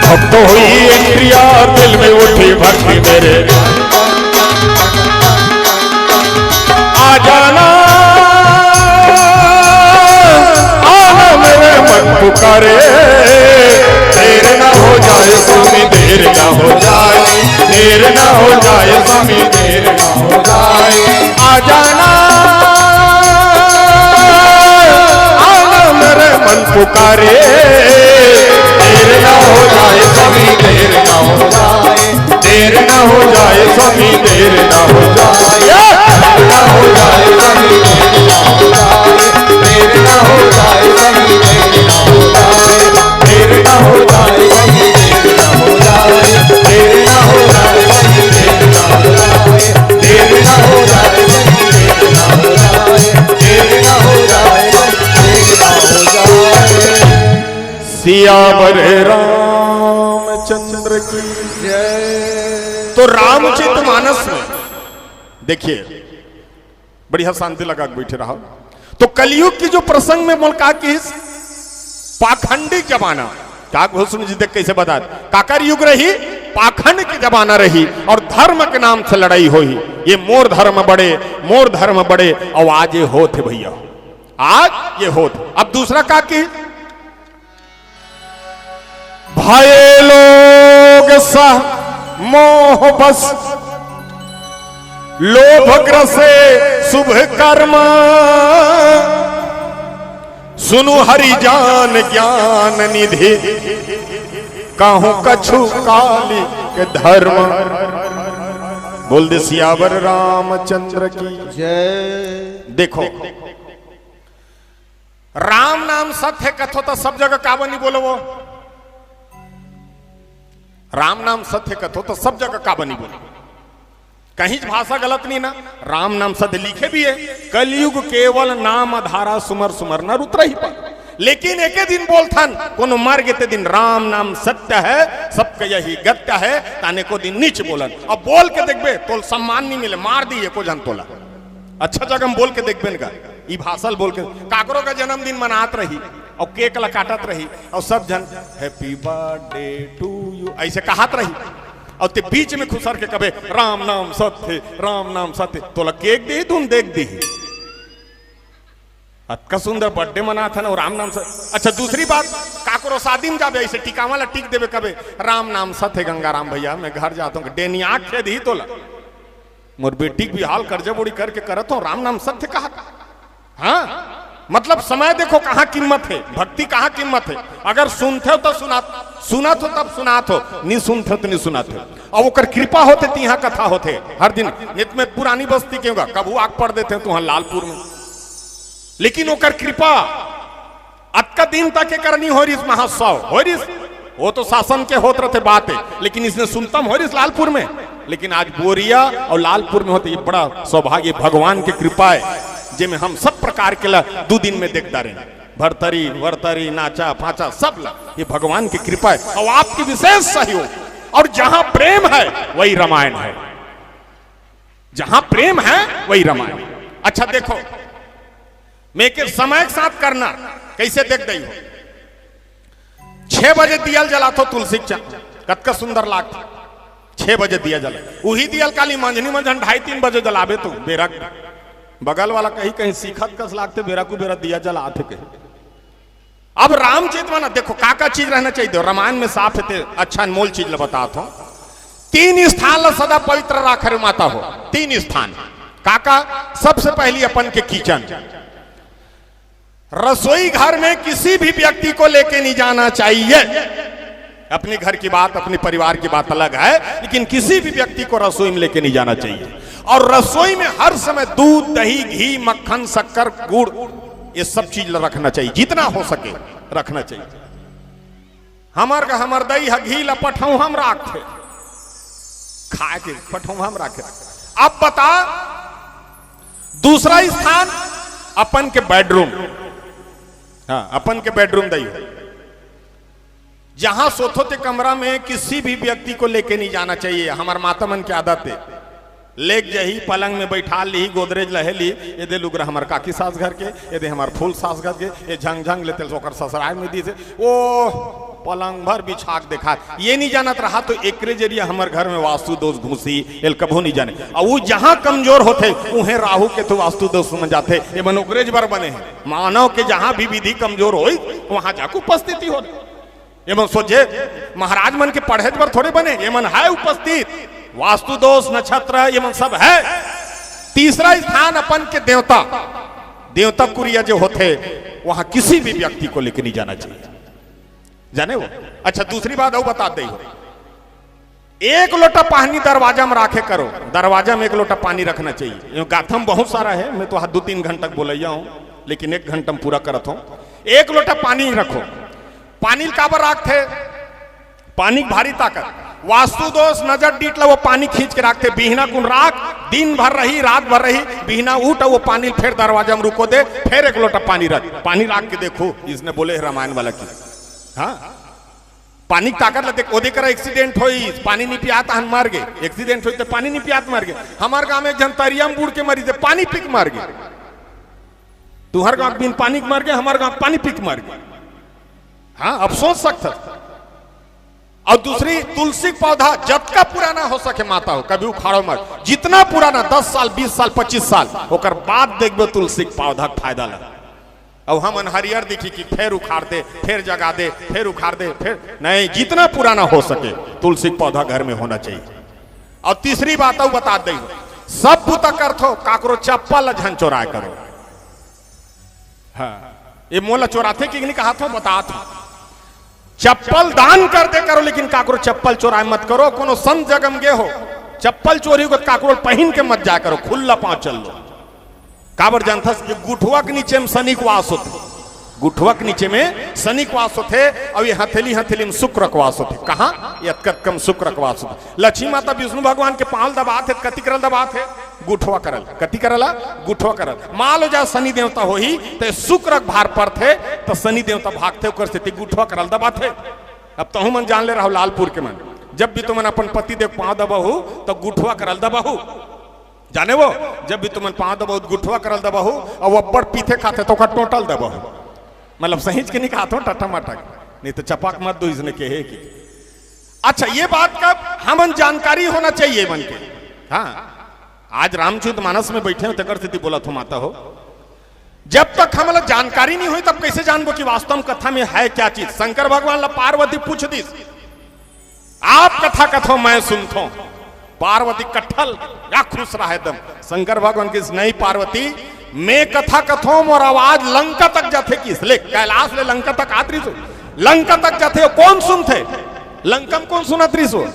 भक्त हुई एंट्री और दिल में उठी भक्ति मेरे। आ जाना, आना मेरे मन पुकारे। देर ना हो जाए स्वामी, देर ना हो जाए, देर ना हो जाए स्वामी, देर ना हो जाए। आ जाना, आना मेरे मन पुकारे। देर ना हो जाए स्वामी, देर ना हो जाए, देर ना हो जाए स्वामी, देर ना हो जाए। देर ना हो जाए स्वामी, देर ना हो जाए, देर ना हो जाए स्वामी, देर ना हो जाए, देर ना हो जाए स्वामी, देर ना हो जाए, देर ना हो जाए स्वामी, देर ना हो जाए। देर ना हो जाए, देर ना हो जाए, देर ना हो जाए, देर ना हो जाए। सियावर रामचंद्र की जय। तो रामचरित मानस में देखिए, बढ़िया शांति लगा के बैठे रहा। तो कलयुग की जो प्रसंग में मोला का किहिस, पाखंडी जमाना, का घोषण जी देख कैसे बता, काकर युग रही, पाखंड के जमाना रही और धर्म के नाम से लड़ाई होही। ये मोर धर्म बड़े, मोर धर्म बड़े, और आज ये होत हे भैया, आज ये होत। अब दूसरा का किहिस, भये लोग सह मोह बस, लोभ ग्रसे शुभ कर्म, सुनु हरि जान ज्ञान निधि, कहूँ कछु कालि के धर्म। बोल दे सियावर रामचंद्र की जय। देखो, राम नाम सत्य कथो तो सब जगह का बनी बोलो वो? राम नाम सत्य कथो तो सब जगह का बनी बोलो? कहीं भाषा गलत नहीं ना, राम नाम सत्य लिखे भी है। कलयुग केवल नाम धारा सुमर सुमर नर उतरहि पार। लेकिन एके दिन बोलथन, कोनो मर गे ते दिन राम नाम सत्य है, सबके यही गत्य है, ताने को दिन नीच बोलन। अब बोल के देखबे, तोल सम्मान नहीं मिले, मार दी एको जन तोला। अच्छा जगह में बोल के देखबे न गा, ई भाषा ल बोल के, काकरो का जन्मदिन मनात रही और केक ला काटत रही और सब जन happy birthday to you ऐसे कहत रही और ते बीच में खुसर के कबे राम नाम सत्य, राम नाम सत्य, तोला केक दे दूं, देख दी। अतका सुंदर बर्थडे मनात है ना, राम नाम सत्य। अच्छा, दूसरी बात, काकरो शादी में जाबे ऐसे टिकावा ला टिक देबे, कबे राम नाम सत्य गंगाराम भैया, मैं घर जाता हूँ, डेनिया खेद ही तोला। मोर बेटी के बिहाव करजा बोड़ी करके करत हो, राम नाम सत्य कहत। हाँ, मतलब समय देखो कहाँ कीमत हे, भक्ति कहाँ कीमत हे। अगर सुनत हो तो सुनात, सुनत हो तब सुनात हो, नहीं सुनत हो तो नहीं सुनात हो। अउ ओकर कृपा होथे तिहाँ कथा होथे हर दिन। नित में पुरानी बस्ती के होगा, कभू आग पड़ देते हैं तुहाँ लालपुर में, लेकिन ओकर कृपा अतका दिन तक के करनी हो रिस महोत्सव हो रिस। वो तो शासन के होत रहते बात हे, लेकिन इसने सुनतम हो रिस लालपुर में, लेकिन आज बोरिया अउ लालपुर में होथे। ये बड़ा सौभाग्य, भगवान के कृपा हे, जेमे हम सब प्रकार के ला दू दिन में देख डारेन। भरतरी, वरतरी, नाचा, फाचा, सब ला ये भगवान की कृपा हे अउ आपकी विशेष सहयोग। अउ जहाँ प्रेम हे, वही रामायण हे। जहाँ प्रेम हे, वही रामायण। अच्छा देखो, मैं के समय के साथ करना, कइसे देख दई हो। छह बजे दिया ल जलात हो तुलसी के चा-, कतका सुंदर लागथे। छह बजे दिया जला, उही दिया ल काली मंझनी मंझन ढाई तीन बजे जलाबे तू, बेरा के। बगल वाला कहीं कहीं सीखत कस लागथे, बेरा कु बेरा दिया जलात हे कहीं। अब रामचरित मानस देखो, का का चीज रहना चाहिए, देखो, रामायण में साफ हे, ते अच्छा अनमोल चीज ल बतात हो। तीन स्थान ल सदा पवित्र राखे रे माता हो, तीन स्थान। का का? सबसे पहली अपन के किचन, रसोई घर में किसी भी व्यक्ति को लेके नहीं जाना चाहिए। अपने घर की बात, अपने परिवार की बात अलग है, लेकिन किसी भी व्यक्ति को रसोई में लेके नहीं जाना चाहिए। और रसोई में हर समय दूध, दही, घी, मक्खन, शक्कर, गुड़, ये सब चीज रखना चाहिए, जितना हो सके रखना चाहिए। हमर का, हमर दई ह घी ल पठौहम राखथे, खाए के पठौहम राखे। अब बता, दूसरा स्थान अपन के बेडरूम। हाँ, अपन के बेडरूम दई हो। जहां सोथो ते कमरा में किसी भी व्यक्ति को लेके नहीं जाना चाहिए। हमर माता मन के आदत हे, लेके जाही, पलंग में बैठा ली, गोदरेज लहे ली, ये दे लुगरा हमर काकी सास घर के, ये दे हमर फूल सास घर के, ये झंग झंग लेते ओकर ससुराल में दी से, ओ पलंग भर बिछा के देखा, ये नहीं जानत रहा तो एकरे जरिए हमर घर में वास्तु दोष घुसी, एल कभो नहीं जाने। और वो जहां कमजोर होथे, उहें राहु केतु वास्तु दोष समझ जाथे, ये मन ओकरेज बर बने हैं। मानव के जहां भी विधि कमजोर होई, वहां जाके उपस्थिति हो। एमन सोझे महाराज मन के पढ़े बर थोड़े बने, एमन है उपस्थित, वास्तु दोष, नक्षत्र, एमन सब है। तीसरा स्थान अपन के देवता, देवता कुरिया जो होथे, वहां किसी भी व्यक्ति को लेके नहीं जाना चाहिए, जाने हो। अच्छा, दूसरी बात अउ बता दे हो, एक लोटा पानी दरवाजा में राखे करो, दरवाजा में एक लोटा पानी रखना चाहिए। ये गाथा में बहुत सारा है, मैं तो हाथ दू तीन घंटा बोलैया हूं, लेकिन एक घंटा में पूरा करत हूं। एक लोटा पानी रखो। पानी ल काबर राखथे? पानी के भारी ताकत। वास्तु दोष, नजर डीठ ला वो पानी खींच के राखथे। बिहना कुन राख, दिन भर रही, रात भर रही, बिहना उठ, वो पानी ल फेर दरवाजा में रुको दे, फेर एक लोटा पानी रख, पानी राख के देखो, इसने बोले हे रामायण वाला की। हाँ, पानी के ताकत ला देख, ओदे करा एक्सीडेंट होई, पानी नहीं पियात हन मर गे, एक्सीडेंट होई तो पानी नहीं पियात मर गे। हमार गांव में एक झन तरिया में बूड़ के मरी थे, पानी पी के मर गे। तुहर गांव बिन पानी के मर गे, हमार गांव पानी पी के मर गे। हाँ, अब सोच सकत हस। और दूसरी, तुलसी के पौधा जतका पुराना हो सके माता हो, कभी उखाड़ो मत। जितना पुराना, दस साल, बीस साल, पच्चीस साल, ओकर बाद देखबे तुलसी के पौधा के फायदा ला। अब हमन हरियर दिखी कि फेर उखाड़ दे, फेर जगा दे, फेर उखाड़ दे, फेर नहीं, जितना पुराना हो सके तुलसी के पौधा घर में होना चाहिए। और तीसरी बात अउ बता दे, सब बुता करथो, काकरो चप्पल ला झन चोराय करो। हाँ, ये मोला चोराथे कि नहीं कहाथो, बतात हो। चप्पल दान कर दे करो, लेकिन काकरो चप्पल चोराय मत करो। कोनो संत जगह में गे हो, चप्पल चोरी हो तो काकरो पहिन के मत जाय करो, खुल्ला पांव चल लो। काबर जानथस? ये गुठवा के नीचे में शनि के वास होथे, गुठवा के नीचे में शनि के वास होथे, अउ ये हथेली, हथेली में शुक्र के वास होथे। कहाँ? ये अतकतका में शुक्र के वास होथे। लक्ष्मी माता विष्णु भगवान के पांव ल दबाथे, कति करल दबाथे? गुठवा करल। कति करल? गुठवा करल। मान लो जा शनि देवता होही, त शुक्र के भार परथे, त शनि देवता भागथे, ओकर सेती गुठवा करल दबाथे। अब तहू मन जान ले रहो लालपुर के मन, जब भी तुमन अपन पति देव पांव दबाहू, त गुठवा करल दबाहू। जाने वो, जब भी तुमन पांव दबाहू, गुठवा करल दबाहू, अउ अब्बड़ पीथे खाथे त ओकर टोटल दबाहू। मतलब सहीच के नहीं कहाथो, टट्टा मटक, नहीं तो चपाक मत दो इसने कहे कि। अच्छा, ये बात का हमन जानकारी होना चाहिए मन के। हाँ, आज रामचरित मानस में बैठे हो, तेकर सेती बोलत हो माता हो। जब तक हमला जानकारी नहीं होई, तब कैसे जानबो कि वास्तव में कथा में है क्या चीज? शंकर भगवान ला पार्वती पूछ दिस, "आप कथा कथो, मैं सुनथो।" पार्वती कट्ठल या खुश रहा एकदम। शंकर भगवान किस, "नहीं पार्वती, मैं कथा कथों, मोर आवाज लंका तक जाथे किस ले, कैलाश ले लंका तक आत रिहिस हो। लंका तक जाथे, कोन सुनथे? लंका म कोन सुनत रिहिस हो?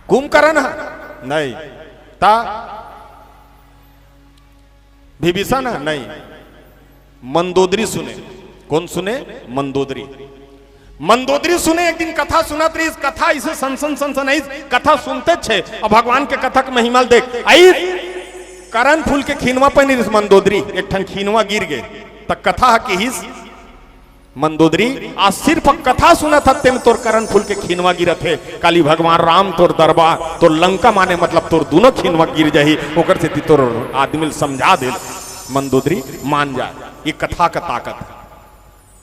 कुंभकर्ण ह? नहीं। ता विभीषण ह? नहीं। मंदोदरी सुने। कोन सुने? मंदोदरी। मंदोदरी सुने, एक दिन कथा सुनत रिहिस, कथा अइसे सन सन सन सन आइस, कथा सुनते छे, अब भगवान के कथा के महिमा ल देख। आइस, करन फूल के खिनवा पहिने रिहिस मंदोदरी, एक ठन खिनवा गिर गे, त कथा ह किहिस, मंदोदरी, आज सिर्फ कथा सुनत हस, तेन तोर करन फूल के खिनवा गिरत हे। काली भगवान राम तोर दरबार, तोर लंका माने मतलब तोर दूनों खिनवा गिर जाही, ओकर सेती तोर आदमी ल समझा दे। मंदोदरी मान जा, ये कथा का ताकत।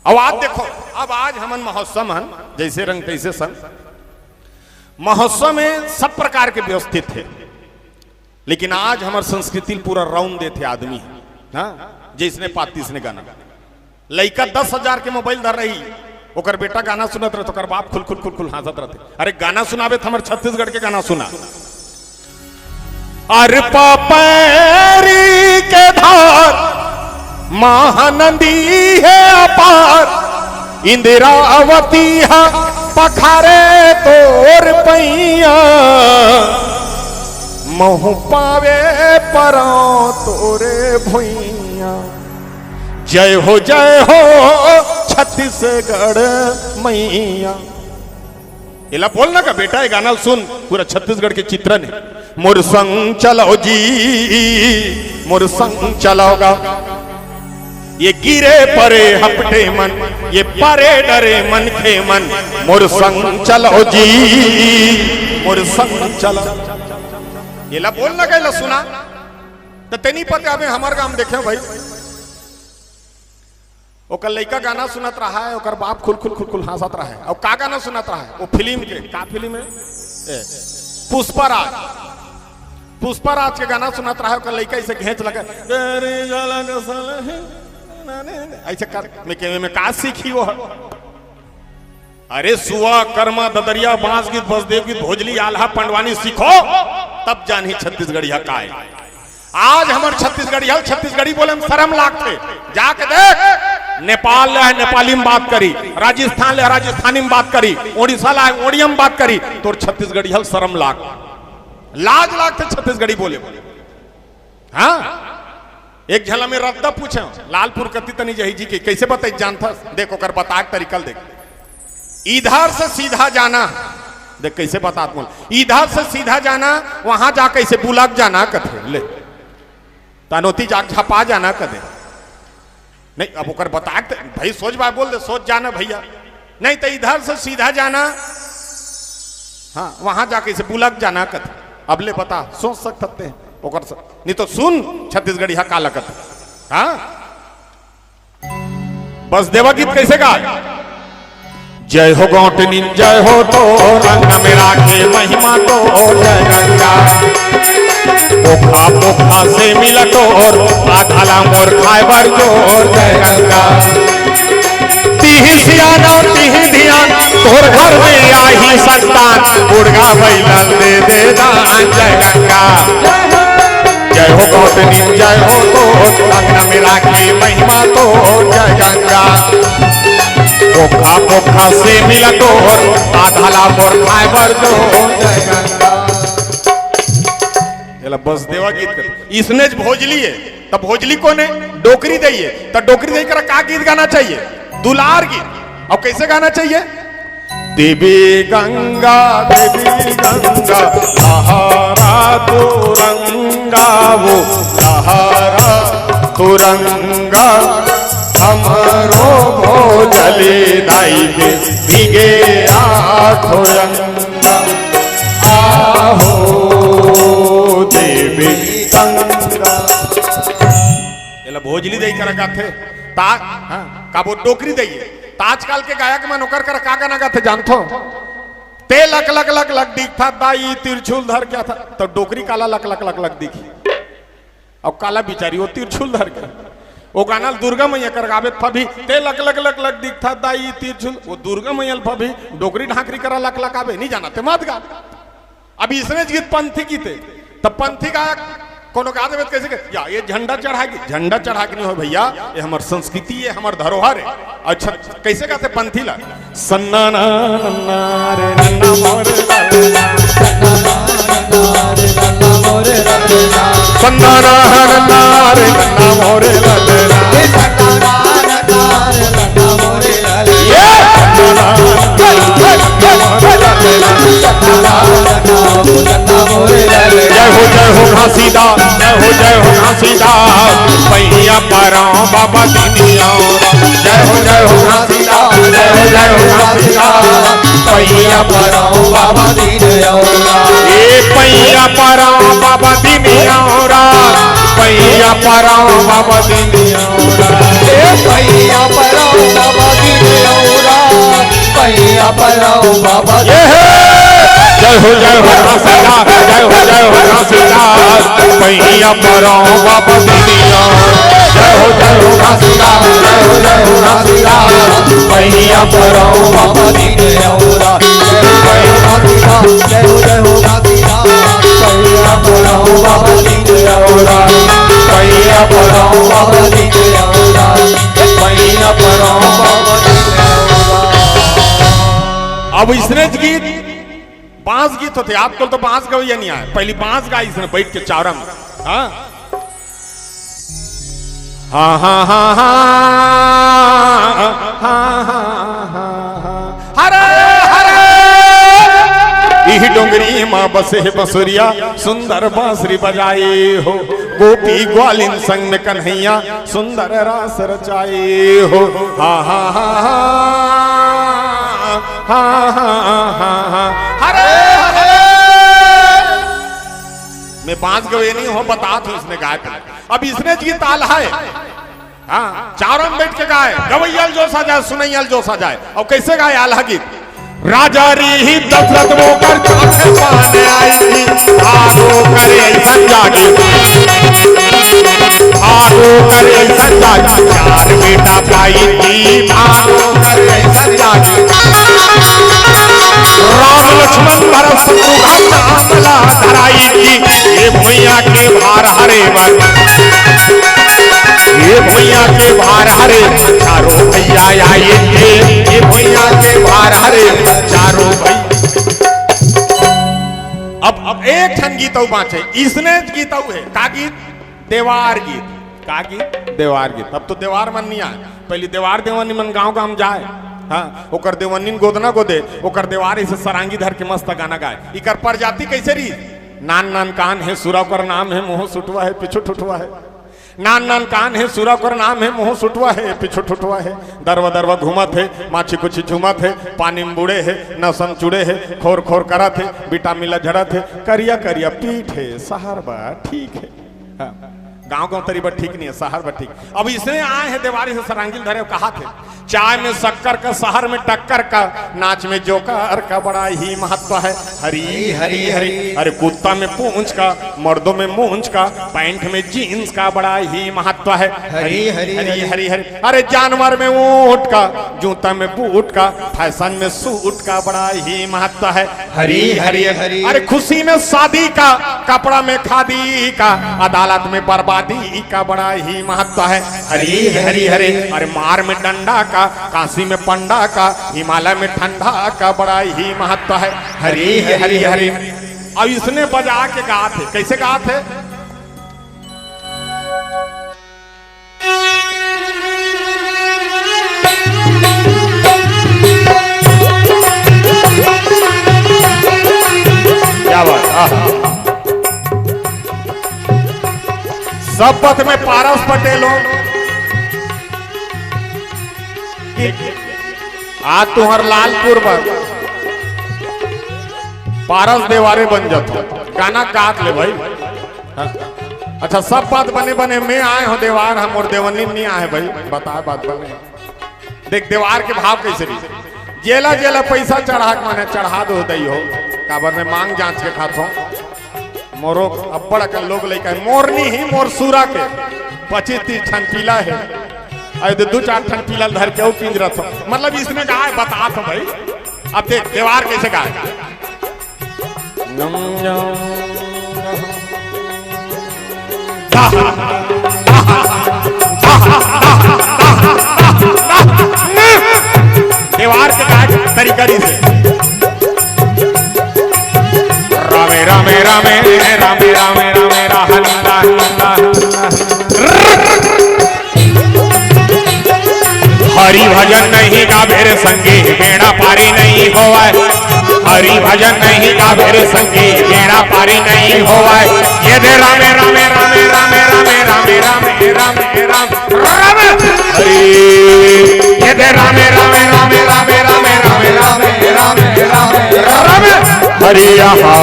अब आज देखो, अब आज हमन महोत्सव हन, जइसे रंग तइसे संग। महोत्सव में सब प्रकार के व्यवस्थित हे, लेकिन आज हमर संस्कृति ल पूरा रौंद देथे आदमी। हाँ, जइसने पाती तइसने गाना। लइका दस हजार के मोबाइल धर रही, ओकर बेटा गाना सुनत रहिथे, ओकर बाप खुल खुल खुल खुल हाँसत रहिथे। अरे गाना सुनाबे त हमर छत्तीसगढ़ के गाना सुना। अरे पपैरी के धार महानदी हे अपार, इंदिरावती हा पखारे तोर पैया, महू पावे पराव तोरे भुइया। जय हो, जय हो छत्तीसगढ़ मैया। एला बोल ना का बेटा, ये गाना ल सुन, पूरा छत्तीसगढ़ के चित्रण हे। मोर संग चलो जी, मोर संग चलो गा। ये गिरे परे हपटे मन, ये परे डरे मनखे मन, मोर संग चलो जी, मोर संग चलो। एला बोल ना का, एला सुना। त तेनी पते अबे हमर गांव देखे भाई, ओकर लइका गाना सुनत रहा है, ओकर बाप खुल खुल खुल खुल हाँसत रहा है। अउ का गाना सुनत रहा है? वो फिल्म के, का फिल्म है? ए, पुष्पा राज। पुष्पा राज के गाना सुनत रहा है, ओकर लइका अइसे घेंच लगा, "तेरी झलक सलह-" अइसे कर, मैं के, मैं का सीखी वो? अरे सुआ, कर्मा, ददरिया, बांस गीत, बसदेव गीत, भोजली, आल्हा, पंडवानी सीखो, तब जानही छत्तीसगढ़िया काय। आज हमर छत्तीसगढ़िया ल छत्तीसगढ़ी बोले म शरम लागथे। जाके देख, नेपाल ले हे, नेपाली म बात करी, राजस्थान ले हे, राजस्थानी म बात करी, ओडिशा ले हे, ओडिया म बात करी, तोर छत्तीसगढ़िया ल शरम लाग, लाज लागथे छत्तीसगढ़ी बोले म। हाँ, एक झन ल मैं रद्दा पूछेंव, लालपुर कति तनी जही जी के, कइसे बताई जानथस? देख ओकर बताए के तरीका ल देख। इधर से सीधा जाना, देख कइसे बतात मोला, इधर से सीधा जाना, वहां जा कइसे बुलक जाना कथे, ले तनोती जा झपा जाना कथे। नहीं, अब ओकर बता के, भाई सोच बात बोल दे, सोच जाना भैया, नहीं तो इधर से सीधा जाना, हाँ, वहां जा कइसे बुलक जाना कथे। अब ले बता, सोच सकत हे ओकर से, नहीं तो सुन छत्तीसगढ़िया का लगत। हाँ, बसदेवा गीत कइसे गाय? जय हो गौंटनिन, जय हो तोर अंग में राखे महिमा तोर, जय गंगा। पोखा पोखा से मिला तोर, आधा ला मोर खाए बर जोर, जय गंगा। तिही सियान अउ तिही धियान, तोर घर में आही संतान, बुढ़गा बैलन दे दे दान, जय गंगा। जय हो गौतमी, जय हो तो, अंगना में राखी महिमा तो, जय गंगा। पोखा पोखा से मिला तोर, आधा ला मोर खाए बर दो, जय गंगा। एला बसदेवा गीत कर। इसने ज भोजली हे, त भोजली कोन हे? डोकरी दई हे। त डोकरी दई करा का गीत गाना चाहिए? दुलार गीत। अउ कइसे गाना चाहिए? देवी गंगा, देवी गंगा, लहरा तुरंगा, वो लहरा तुरंगा, हमरो भोजली दाई के भीगे आठो अंगा। आहो देवी गंगा। एला भोजली दई करा गाथे। ता, हाँ, का वो डोकरी दई हे। त आजकल के गायक मन ओकर करा का गाना गाथे जानथो? ते लक लक लक लक दिखथा दाई तिरछुल धर के आथा। त डोकरी काला लक लक लक लक दिखही? अउ काला बिचारी वो तिरछुल धर के। वो गाना ल दुर्गा मैया करा गाबे त फबही, ते लक लक लक लक दिखथा दाई तिरछुल, वो दुर्गा मैया ल फबही, डोकरी ढांकरी करा लक लक आबे, नहीं जाना ते मत गा। अब इसने ज गीत पंथी गीत हे, त पंथी गायक कोनो गा देबे त कइसे के, या ये झंडा चढ़ा के, झंडा चढ़ा के नहीं हो भइया, ये हमर संस्कृति, ये हमर धरोहर हे। अच्छा, कइसे गाथे पंथी ला? सन्ना ना नन्ना रे नन्ना मोरे ललना। सन्ना ना नन्ना रे नन्ना मोरे ललना। ये सन्ना ना नन्ना रे नन्ना मोरे ललना। जय हो, जय हो घासीदास, जय हो, जय हो घासीदास, पैया पराओ बाबा दीनिया। जय हो, जय हो घासीदास, जय हो, जय हो घासीदास, पैया पराओ बाबा दीनिया। ए पैया पराओ बाबा दीनिया, पैया पराओ बाबा दीनिया। ए पैया पराओ बाबा दीनिया। पैया पराओ बाबा। ये है। जय हो, जय हो घासीदास, जय हो, जय हो घासीदास, पैया पराओ बाबा दीनिया। जय हो, जय हो घासीदास, जय हो, जय हो घासीदास, पैया पराओ बाबा दीनिया। जय हो, जय हो घासीदास, जय हो, जय हो घासीदास, पैया पराओ बाबा दीनिया। पैया पराओ बाबा दीनिया। पैया पराओ बाबा दीनिया। अब इसने गीत, बांस गीत होथे, आजकल तो बांस गवैया नहीं आए, पहली बांस गाइस ने बैठ के चावरा में। हाँ। हाँ, हाँ, हाँ, हाँ। हरे, हरे। इही डोंगरी मा बसे हे बसुरिया, सुंदर बांसुरी बजाए हो। गोपी ग्वालिन संग में कन्हैया, सुंदर रास रचाए हो। हा, हा, हा, हा। हा, हा, हा, हा। हरे, हरे। मैं बांस गवैया नहीं हों, बतात हूँ इसने गाय पे। अब इसने जी ताल है। हाँ, चारों में बैठ के गाए, गवैया ल जोश आ जाए, सुनैया ल जोश आ जाए। अब कइसे गाए आल्हा गीत? राजा रीहि दशरथ मोकर जात पाने आई थी, भागो करे अइसन जागी, भागो करे अइसन जागी, चार बेटा पाई थी, भागो करे अइसन जागी। राम लक्ष्मण भरत शत्रुघ्न नाम ला धराई थी, ये भुइया के भार हरे बर, ये भुइया के भार हरे चारों भैया आए थे, ये भुइया के भार हरे चारों भैया। अब, अब एक ठन गीत अउ बांचे, इसने गीत अउ हे, का गीत? देवार गीत। का गीत? देवार गीत। अब तो देवार मन नहीं आए, पहली देवार देवनी मन गांव गांव जाए। हाँ, ओकर देवनी गोदना गोदे, ओकर देवार अइसे सरांगी धर के मस्त गाना गाए। इकर प्रजाति कइसे रही? नान नान कान हे सुरा ओकर नाम हे, मुंह सुटवा हे, पीछू ठुठवा हे। नान नान कान हे सुरा ओकर नाम हे, मुंह सुटवा हे, पीछू ठुठवा हे। दरवा दरवा घूमत हे, माछी कुछी झूमत हे, पानी में बूड़े हे, नसम चूड़े हे, खोर खोर करत हे, बिटामिन ला झड़त हे, करिया करिया पीठ हे, सहर बा ठीक हे। हाँ, गांव गांव तरी बा ठीक नहीं हे, सहर बा ठीक। अब इसने आए हे देवार अइसे सरांगी ल धरे, कहाथे, चाय में शक्कर का, सहर में टक्कर का, नाच में जोकर का बड़ा ही महत्व है। हरी, हरी, हरी। अरे कुत्ता में पूंछ का, मर्दों में मूंछ का, पैंट में जींस का बड़ा ही महत्व है। हरी, हरी, हरी, हरी। हरी, हरी। अरे जानवर में ऊंट का, जूता में बूट का, फैशन में सूट का बड़ा ही महत्व है। हरी, हरी, हरी। अरे खुशी में शादी का, कपड़ा में खादी का, अदालत में बर्बादी का बड़ा ही महत्व है। हरी, हरी, हरी। अरे मार में डंडा का, काशी में पंडा का, हिमालय में ठंडा का बड़ा ही महत्व है। हरी, हरी, हरी। अब इसने बजा के गाथे, कइसे गाथे? क्या बात, आह। सब पथ में पारस पटेल हो। आज तुंहर लालपुर बर पारस देवारे बन जात हो, गाना गात ले भाई। हाँ। अच्छा, सब बात बने बने, मैं आए हों देवार, हम अउ देवनी नहीं आए भाई, बता बात बने। देख, देवार के भाव कइसे रही। जेला जेला पैसा चढ़ा के माने चढ़ा दो दई हो, काबर मैं मांग जांच के खात हों। मोरो अब्बड़ अकन लोग लइका हे, मोर नी ही, मोर सुरा के पच्चीस तीस ठन पीला हे, अउ दू चार ठन पीला धर के अउ पिंजरत हों। मतलब इसने गाय बतात हों भाई। अब देख देवार कइसे गाय। नम नम नम। देवार के काट तरीका से। रामे रामे रामे रामे रामे रामे राहन राहन राहन। हरि भजन नहीं गावे रे संगी, बेड़ा पारी नहीं होवै। हरि भजन नहीं गावे रे संगी, बेड़ा पारी नहीं होवै। ये दे रामे रामे रामे रामे रामे रामे रामे रामे राम राम हरि। ये दे रामे रामे रामे रामे रामे रामे रामे रामे रामे रामे हरि। आहा।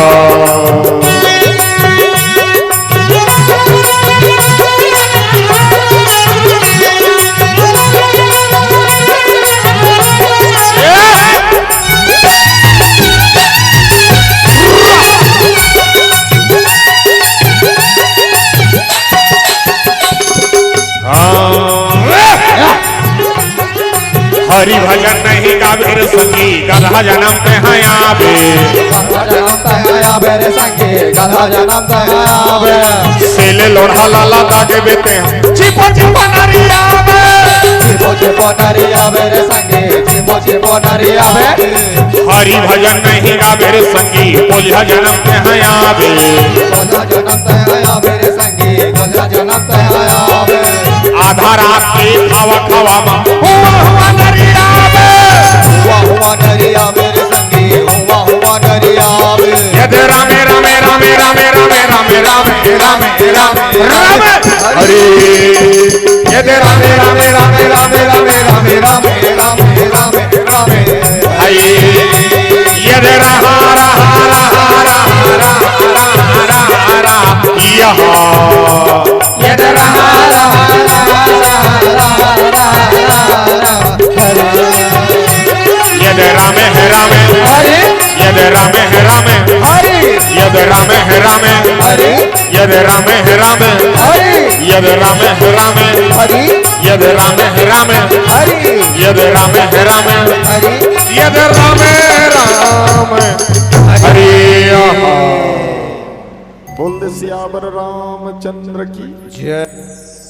हरि भजन नहीं गावे रे संगी, गधा जनम ते हैं आवे। गधा जनम ते हैं आवे रे संगी, गधा जनम ते हैं आवे। सेले लोढ़ा लाला दागे बेते हैं, चिपो चिपो नरिया में। चिपो चिपो नरिया में रे संगी, चिपो चिपो नरिया में। हरि भजन नहीं गावे रे संगी, बोझा जनम ते हैं आवे। बोझा जनम ते हैं आवे रे संगी, बोझा जनम ते हैं आवे। आधा रात के खावा खावा मा हुआ हुआ नरिया में। हुआ हुआ नरिया में रे संगी, हुआ हुआ नरिया में। ये दे रामे रामे रामे रामे रामे रामे रामे रामे रामे हरि। ये दे रामे रामे रामे रामे रामे रामे रामे रामे रामे रामे हरि। ये दे रहा रहा रहा रहा रहा रहा रहा रहा। यद राम है राम है। हरि। यद राम है राम है। हरि। यद राम है राम है। हरि। यद राम है राम है। हरि। यद राम है राम है। हरि। यद राम है राम है। हरि। यद राम है राम है। हरि। यद राम है राम है। हरि। यद राम है राम है। हरि। आहा। बोल दे सियावर रामचंद्र की। जय।